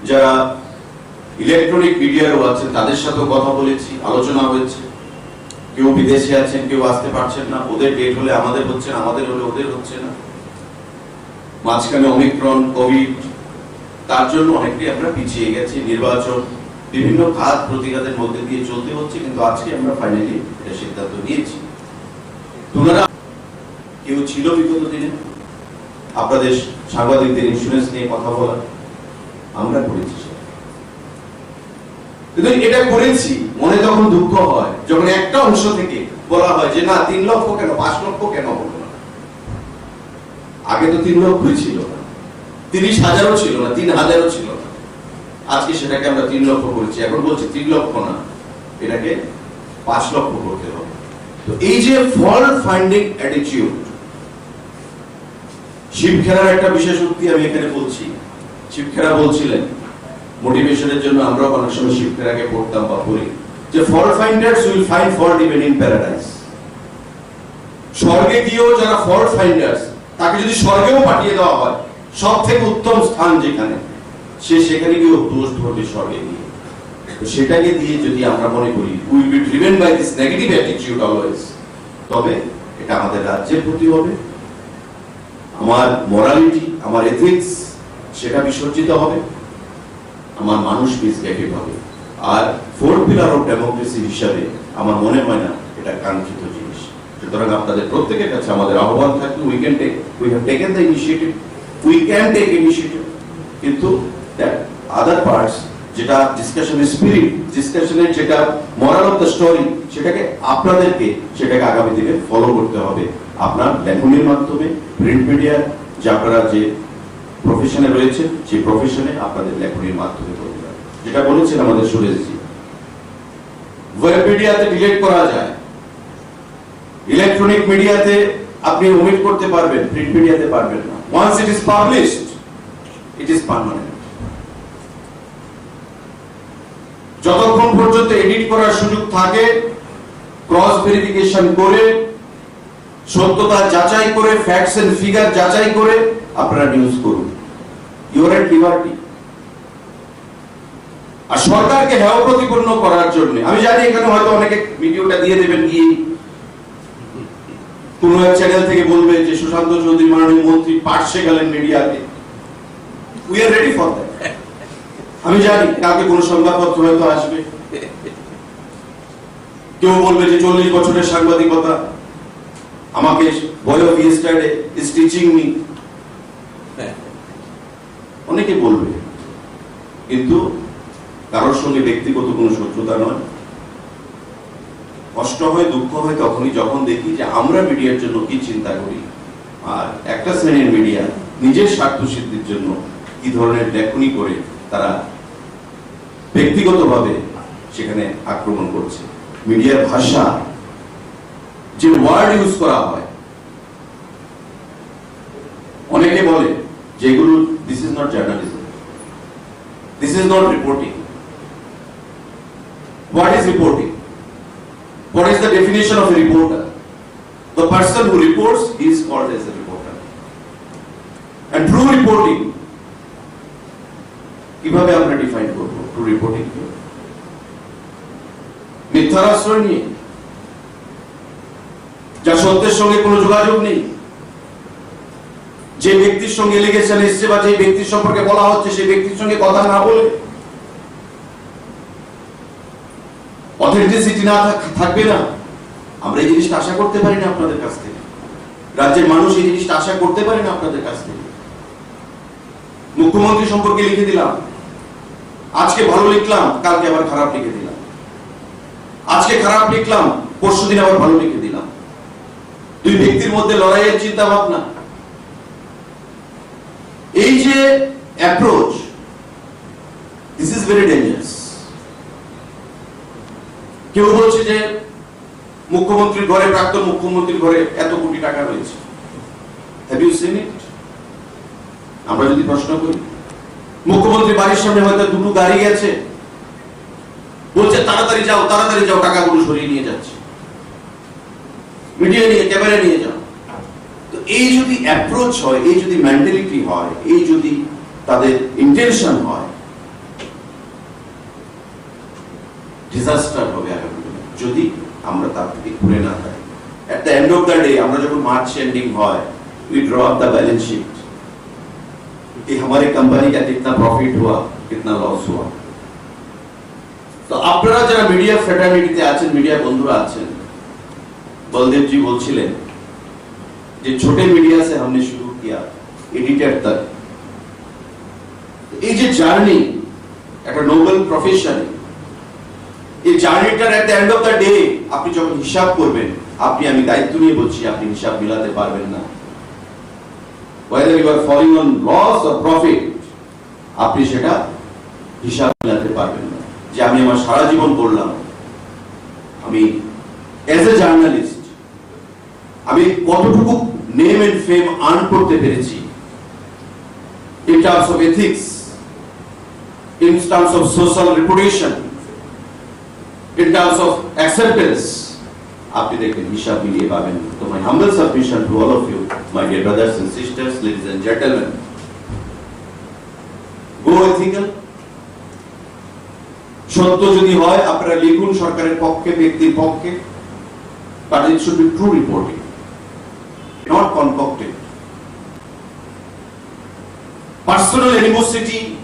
যারা ইলেকট্রনিক মিডিয়ারও আছেন, তাদের সাথেও কথা বলেছি, আলোচনা হয়েছে। কেউ বিদেশে আছেন, কেউ আসতে পারছেন না, ওদের ডেট হলে আমাদের হচ্ছে না, আমাদের হলে ওদের হচ্ছে না। মাঝখানে ওমিক্রন, কোভিড, তার জন্য অনেকটাই আমরা পিছিয়ে গেছি। নির্বাচন, বিভিন্ন ঘাত প্রতিঘাতের মধ্যে দিয়ে চলতে হচ্ছে, কিন্তু আজকে আমরা ফাইনালি এটা সিদ্ধান্ত নিয়েছি। তোমরা কেউ ছিল বিগত দিনে আপনাদের সাংবাদিকদের ইন্স্যুরেন্স নিয়ে কথা বলা? আমরা করেছি সেটা। কিন্তু এটা করেছি, মনে তখন দুঃখ হয় যখন একটা অংশ থেকে বলা হয় যে না, তিন লক্ষ কেন, পাঁচ লক্ষ কেন হলো না। আগে তো তিন লক্ষই ছিল না, তিরিশ হাজারও ছিল না, তিন হাজারও ছিল না। আজকে সেটাকে আমরা তিন লক্ষ করেছি, এখন বলছি তিন লক্ষ না, এটাকে পাঁচ লক্ষ করতে হবে। তো এই যে ফল্ট ফাইন্ডিং অ্যাটিটিউড, শিবখেরার একটা বিশেষ উক্তি আমি এখানে বলছি। শিবখেরা বলছিলেন, মোটিভেশনের জন্য আমরাও অনেক সময় শিবখেরাকে পড়তাম বা পড়ি, যে fault finders will find fault even in paradise. স্বর্গে গিয়েও যারা ফল্ট ফাইন্ডার্স, তাকে যদি স্বর্গেও পাঠিয়ে দেওয়া হয়, সব থেকে উত্তম স্থান যেখানে, সে সেখানে গিয়েও দোষ ধরবে স্বর্গে গিয়ে। তো সেটাকে দিয়ে যদি আমরা মনে করি, will be driven by this negative attitude always, তবে এটা আমাদের রাজ্যের ক্ষতি হবে। আমার মরালিটি, আমার এথিক্স, সেটা বিসর্জিত হবে। আমার মানুষ মিসগাইডেড হবে। আর ফোর্থ পিলার অফ ডেমোক্রেসি হিসাবে আমার মনে হয় না এটা কাঙ্ক্ষিত জিনিস। সুতরাং আপনাদের প্রত্যেকের কাছে আমাদের আহ্বান থাকবে, we can take, we have taken the initiative, we can take initiative, কিন্তু that other parts, যেটা ডিসকাশনের স্পিরিট, ডিসকাশনের যেটা মরাল অফ দ্য স্টোরি, সেটাকে আপনাদেরকে সেটাকে আগামী দিনে ফলো করতে হবে। আপনার লেখনির মাধ্যমে, প্রিন্ট মিডিয়া, যে আপনারা যে প্রফেশনে রয়েছেন, সেই প্রফেশনে আপনাদের লেখনির মাধ্যমে করতে হবে। যেটা বলেছেন আমাদের সুরেশজি, ওয়েব মিডিয়াতে ডিলিট করা যায়, ইলেকট্রনিক মিডিয়াতে আপনি ওমিট করতে পারবেন, প্রিন্ট মিডিয়াতে পারবেন না। Once it is published, it is permanent. যতক্ষণ পর্যন্ত এডিট করার সুযোগ থাকে, ক্রস ভেরিফিকেশন করে, সত্যতা যাচাই করে, ফ্যাক্টস এন্ড ফিগার যাচাই করে আপনারা নিউজ করুন। ইউ আর এট লিবার্টি। আর সরকারকে হেয় প্রতিপন্ন করার জন্য, আমি জানি এখানে হয়তো অনেকে ভিডিওটা দিয়ে দেবেন, গিয়ে কোনো এক চ্যানেল থেকে বলবে যে সুশান্ত চৌধুরী মাননীয় মন্ত্রী পার্শ্বে গেলেন মিডিয়াতে। We are ready for that. আমি জানি কালকে কোনো সংবাদপত্র হয়তো আসবে, কেউ বলবে যে চল্লিশ বছরের সাংবাদিকতা, আমাকে boy of yesterday is teaching me, অনেকে বলবে, কিন্তু কারোর সঙ্গে ব্যক্তিগত কোনো শত্রুতা নয়। কষ্ট হয়, দুঃখ হয় তখনই যখন দেখি যে আমরা মিডিয়ার জন্য কি চিন্তা করি, আর একটা শ্রেণীর মিডিয়া নিজের স্বার্থ সিদ্ধির জন্য কি ধরনের লেখনি করে তারা ব্যক্তিগতভাবে সেখানে আক্রমণ করছে। মিডিয়ার ভাষা যে ওয়ার্ড ইউজ করা হয়, অনেকে বলে যে এগুলো, this is not journalism, this is not reporting. What is reporting? What is the definition of a reporter? The person who reports, he is called as a reporter. And true reporting কিভাবে আমরা ডিফাইন করব? True reporting কি? মিথ্যার আশ্রয় নিয়ে, যা সত্যের সঙ্গে কোনো যোগাযোগ নেই, যে ব্যক্তির সঙ্গে এলিগেশন এসছে বা যে ব্যক্তির সম্পর্কে বলা হচ্ছে সেই ব্যক্তির সঙ্গে কথা না বলে, অথেন্টিসিটি না থাক- থাকবে না। আমরা এই জিনিসটা আশা করতে পারি না আপনাদের কাছ থেকে। রাজ্যের মানুষ এই জিনিসটা আশা করতে পারে না আপনাদের কাছ থেকে। মুখ্যমন্ত্রী সম্পর্কে লিখে দিলাম, আজকে ভালো লিখলাম, কালকে আবার খারাপ লিখে দিলাম, আজকে খারাপ লিখলাম, পরশুদিন আবার ভালো লিখে দিলাম। দুই ব্যক্তির মধ্যে লড়াইয়ের চিন্তা ভাবনা, এই যে approach, this is very dangerous. কেউ বলছে যে মুখ্যমন্ত্রীর ঘরে, প্রাক্তন মুখ্যমন্ত্রীর ঘরে এত কোটি টাকা রয়েছে। Have you seen it? আমরা যদি প্রশ্ন করি, মুখ্যমন্ত্রী বাড়ির সামনে হয়তো দুটো গাড়ি গেছে, বলছে, "তাড়াতাড়ি যাও, তাড়াতাড়ি যাও, টাকাগুলো সরিয়ে নিয়ে যাচ্ছে, মিডিয়া নিয়ে, ক্যামেরা নিয়ে যাও।" তো এই যদি অ্যাপ্রোচ হয়, এই যদি মেন্টালিটি হয়, এই যদি তাদের ইন্টেনশন হয়, ডিজাস্টার হবে আগামী দিনে, যদি আমরা তার থেকে ঘুরে না যাই। At the end of the day, আমরা যখন মার্চ এন্ডিং হয়, we draw up the balance sheet कि हमारे कंपनी का कितना प्रॉफिट हुआ, कितना लॉस हुआ। তো আপনারা যারা মিডিয়া ফ্রেটার্নিটিতে আছেন, মিডিয়া বন্ধুরা আছেন, বলদেব জি বলছিলেন যে ছোটে মিডিয়া সে হামনে শুরু কিয়া, এডিটর তক। এই যে জার্নি, একটা নোবেল প্রফেশন, এই জার্নিটার at the end of the day আপনি যখন হিসাব করবেন, আপনি, আমি দায়িত্ব নিয়ে বলছি, আপনি হিসাব মিলাতে পারবেন না। Whether you are falling on loss or profit, আপনি সেটা হিসাব মিলাতে পারবেন না যে আমি আমার সারা জীবন পড়লাম, আমি অ্যাজ এ জার্নালিস্ট আমি কতটুকু নেম এন্ড ফেম আর্ন করতে পেরেছি, in terms of ethics, in terms of social reputation, in terms of acceptance, আপনি দেখবেন হিসাব মিলিয়ে পাবেন। তো my humble submission to all of you, my dear brothers and sisters, ladies and gentlemen, go ethical। সত্য যদি হয়, আপনারা লিখুন সরকারের পক্ষে, ব্যক্তির পক্ষে, but it should be true reporting, not concocted। Personal animosity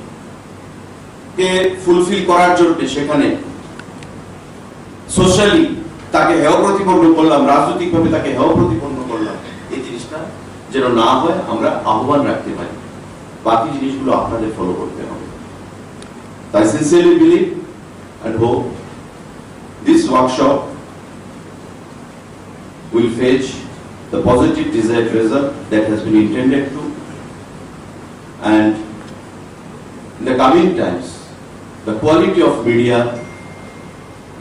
কে ফুলফিল করার জন্য সেখানে সোশ্যালি তাকে হেয় প্রতিপন্ন করলাম, রাজনৈতিকভাবে তাকে হেয় প্রতিপন্ন করলাম, এই জিনিসটা যেন না হয়, আমরা আহ্বান রাখতে পারি। বাকি জিনিসগুলো আপনাদের ফলো করতে হবে। I sincerely believe and hope this workshop will fetch the positive desired result that has been intended to, and in the coming times, the quality of media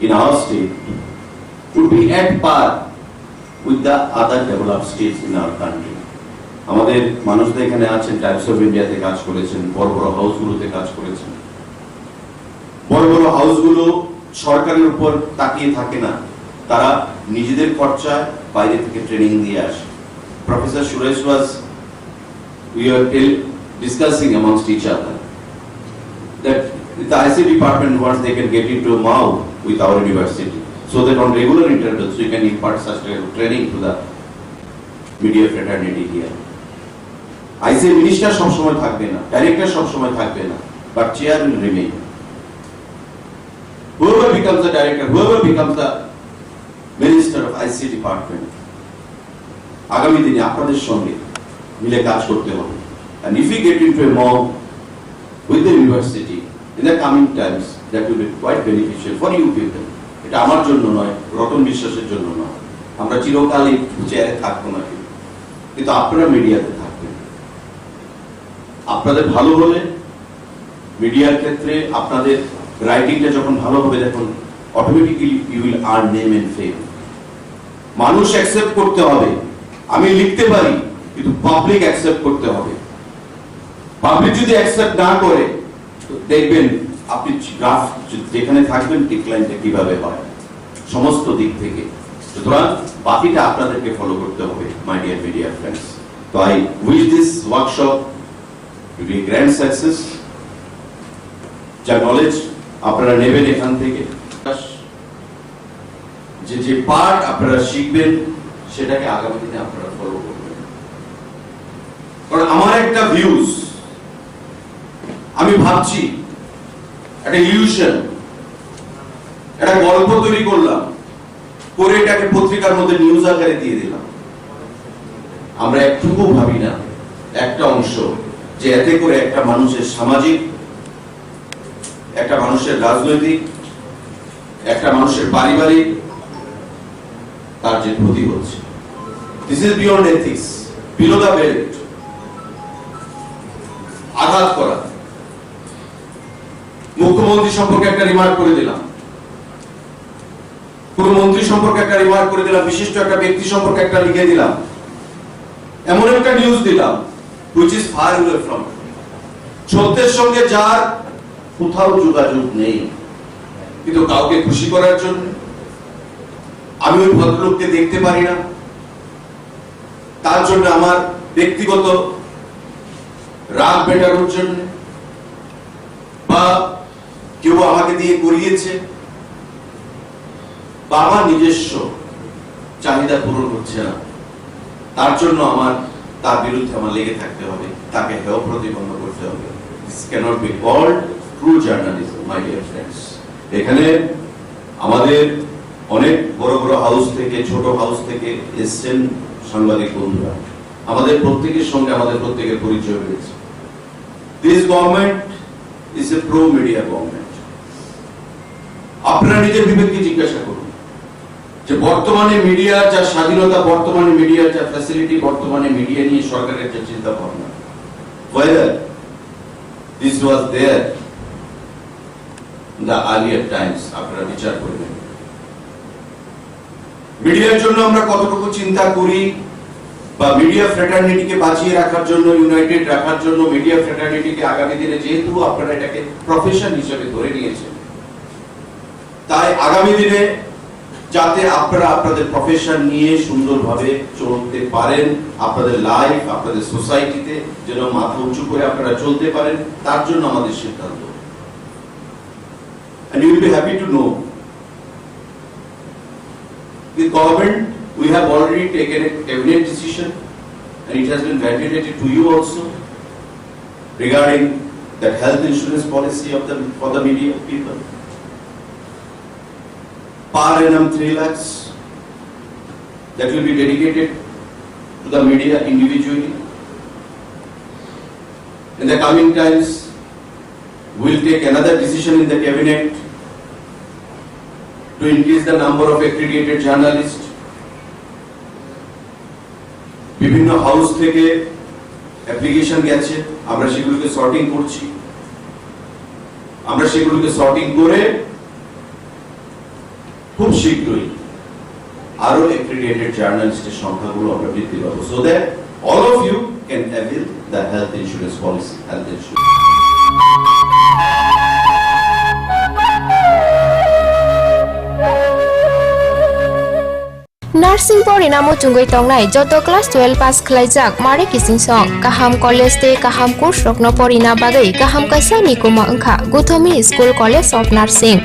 in our state to be at par with the other developed states in our country. আমাদের মানুষরা এখানে আছেন, Times of ইন্ডিয়াতে কাজ করেছেন, বড় বড় হাউসগুলোতে কাজ করেছেন। বড় বড় হাউসগুলো সরকারের উপর তাকিয়ে থাকে না, তারা নিজেদের খরচায় বাইরে থেকে ট্রেনিং দিয়ে আসে। Professor Suresh was, we were tell, discussing amongst each other that the I C department wants they can get into a MAU with our university, so that on regular intervals we can impart such type of training to the media fraternity here. আইসিএ মিনিস্টার সবসময় থাকবে না, ডাইরেক্টর সবসময় থাকবে না, but chair will remain. Whoever becomes the director, whoever becomes the minister of I C department, আগামী দিনে আপনাদের সঙ্গে মিলে কাজ করতে হবে। And if we get into a MAU with the university in the coming times, that will be quite beneficial for you people. এটা আমার জন্য নয়, রতন বিশ্বাসের জন্য নয়। আমরা চিরকালই চেয়ারে থাকবো না কেউ, কিন্তু আপনারা মিডিয়াতে থাকবেন। আপনাদের ভালো হলে মিডিয়ার ক্ষেত্রে আপনাদের রাইটিংটা যখন ভালো হবে, তখন automatically you will earn name and fame. মানুষ অ্যাকসেপ্ট করতে হবে। আমি লিখতে পারি, কিন্তু পাবলিক অ্যাকসেপ্ট করতে হবে। পাবলিক যদি অ্যাকসেপ্ট না করে, তো দেখবেন আপনি গ্রাফ যেখানে থাকবেন, ডিক্লাইনটা কিভাবে হয় সমস্ত দিক থেকে। সুতরাং বাকিটা আপনাদেরকে ফলো করতে হবে, মাই ডিয়ার মিডিয়া ফ্রেন্ডস। তো I wish this workshop to be grand success. যা নলেজ আপনারা নেবেন এখান থেকে, যে যে পার্ট আপনারা শিখবেন, সেটাকে আগামী দিনে আপনারা ফলো করবেন। কারণ আমার একটা ভিউজ, আমি ভাবছি একটা ইলিউশন, একটা গল্প তৈরি করলাম, করে এটাকে পত্রিকার মধ্যে নিউজ আকারে দিয়ে দিলাম। আমরা একটুকু ভাবি না একটা অংশ, যে এতে করে একটা মানুষের সামাজিক, একটা মানুষের রাজনৈতিক, একটা মানুষের পারিবারিক, তার যে ক্ষতি হচ্ছে। This is beyond ethics, below the belt। আঘাত করা। মুখ্যমন্ত্রী সম্পর্কে একটা রিমার্ক করে দিলাম, কোনো মন্ত্রী সম্পর্কে একটা রিমার্ক করে দিলাম, বিশিষ্ট একটা ব্যক্তি সম্পর্কে একটা লিখে দিলাম, এমন একটা নিউজ দিলাম, which is far away from সত্যের সঙ্গে যার কোথাও যোগাযোগ নেই, কিন্তু কাউকে খুশি করার জন্য, আমি ওই ভদ্রলোককে দেখতে পারি না, তার জন্য আমার ব্যক্তিগত রাগ মেটানোর জন্য, বা কেউ আমাকে দিয়ে করিয়েছে, বা আমার নিজস্ব চাহিদা পূরণ হচ্ছে না, তার জন্য আমার, তার বিরুদ্ধে আমার লেগে থাকতে হবে, তাকে হেয় প্রতিপন্ন করতে হবে। This cannot be called true journalism, my dear friends। এখানে আমাদের অনেক বড় বড় হাউস থেকে, ছোট হাউস থেকে এসছেন সাংবাদিক বন্ধুরা। আমাদের প্রত্যেকের সঙ্গে আমাদের প্রত্যেকের পরিচয় হয়েছে। This government is a pro media government। আপনারা নিজের বিবেককে জিজ্ঞাসা করুন যে বর্তমানে মিডিয়ার যা স্বাধীনতা, বর্তমানে মিডিয়ার যা ফ্যাসিলিটি, বর্তমানে মিডিয়া নিয়ে সরকারের যে চিন্তা ভাবনা, whether this was there in the earlier times, আপনারা বিচার করবেন। মিডিয়ার জন্য আমরা কতটুকু চিন্তা করি, বা মিডিয়া ফ্র্যাটার্নিটিকে বাঁচিয়ে রাখার জন্য, ইউনাইটেড রাখার জন্য, মিডিয়া ফ্র্যাটার্নিটিকে আগামী দিনে, যেহেতু আপনারা এটাকে প্রফেশন হিসেবে ধরে নিয়েছেন, তাই আগামী দিনে যাতে আপনারা আপনাদের প্রফেশন নিয়ে সুন্দরভাবে চলতে পারেন, আপনাদের লাইফ, আপনাদের সোসাইটিতে যেন মাথা উঁচু করে আপনারা চলতে পারেন, তার জন্য আমাদের সিদ্ধান্ত। And you will be happy to know, the government, we have already taken a cabinet decision, and it has been ventilated to you also, regarding that health insurance policy of the, for the media people. Per annum three lakhs, that will be dedicated to the media individually. In the coming times, we'll take another decision in the cabinet to increase the number of accredited journalists. বিভিন্ন হাউস থেকে অ্যাপ্লিকেশন গেছে, আমরা সেগুলোকে সর্টিং করছি। আমরা সেগুলোকে সর্টিং করে খুব শীঘ্রই আরো অ্যাক্রিডিটেড জার্নালিস্টের সংখ্যাগুলো আমরা বৃদ্ধি পাবো, so that all of you can avail the health insurance policy, health insurance. Nursing porina muchungwi tongnai joto class twelve pass khwlaijak mare kiching song, kaham college tei kaham course rokno porina bagwi kaham kaisa ni kuma wngkha Guthomi School College of Nursing.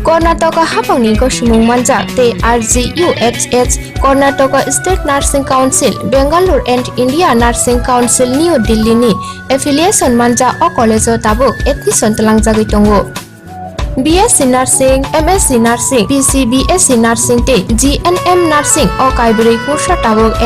Karnataka hapangni gosimung manjak tei R G U H H, Karnataka State Nursing Council, Bangalore and India Nursing Council, New Delhi ni affiliation manjak o college o tabuk admission twlangjagwi tongo. B S C Nursing, M S C Nursing, P C B S C Nursing tei G N M Nursing o kaibrwi kursa tabuk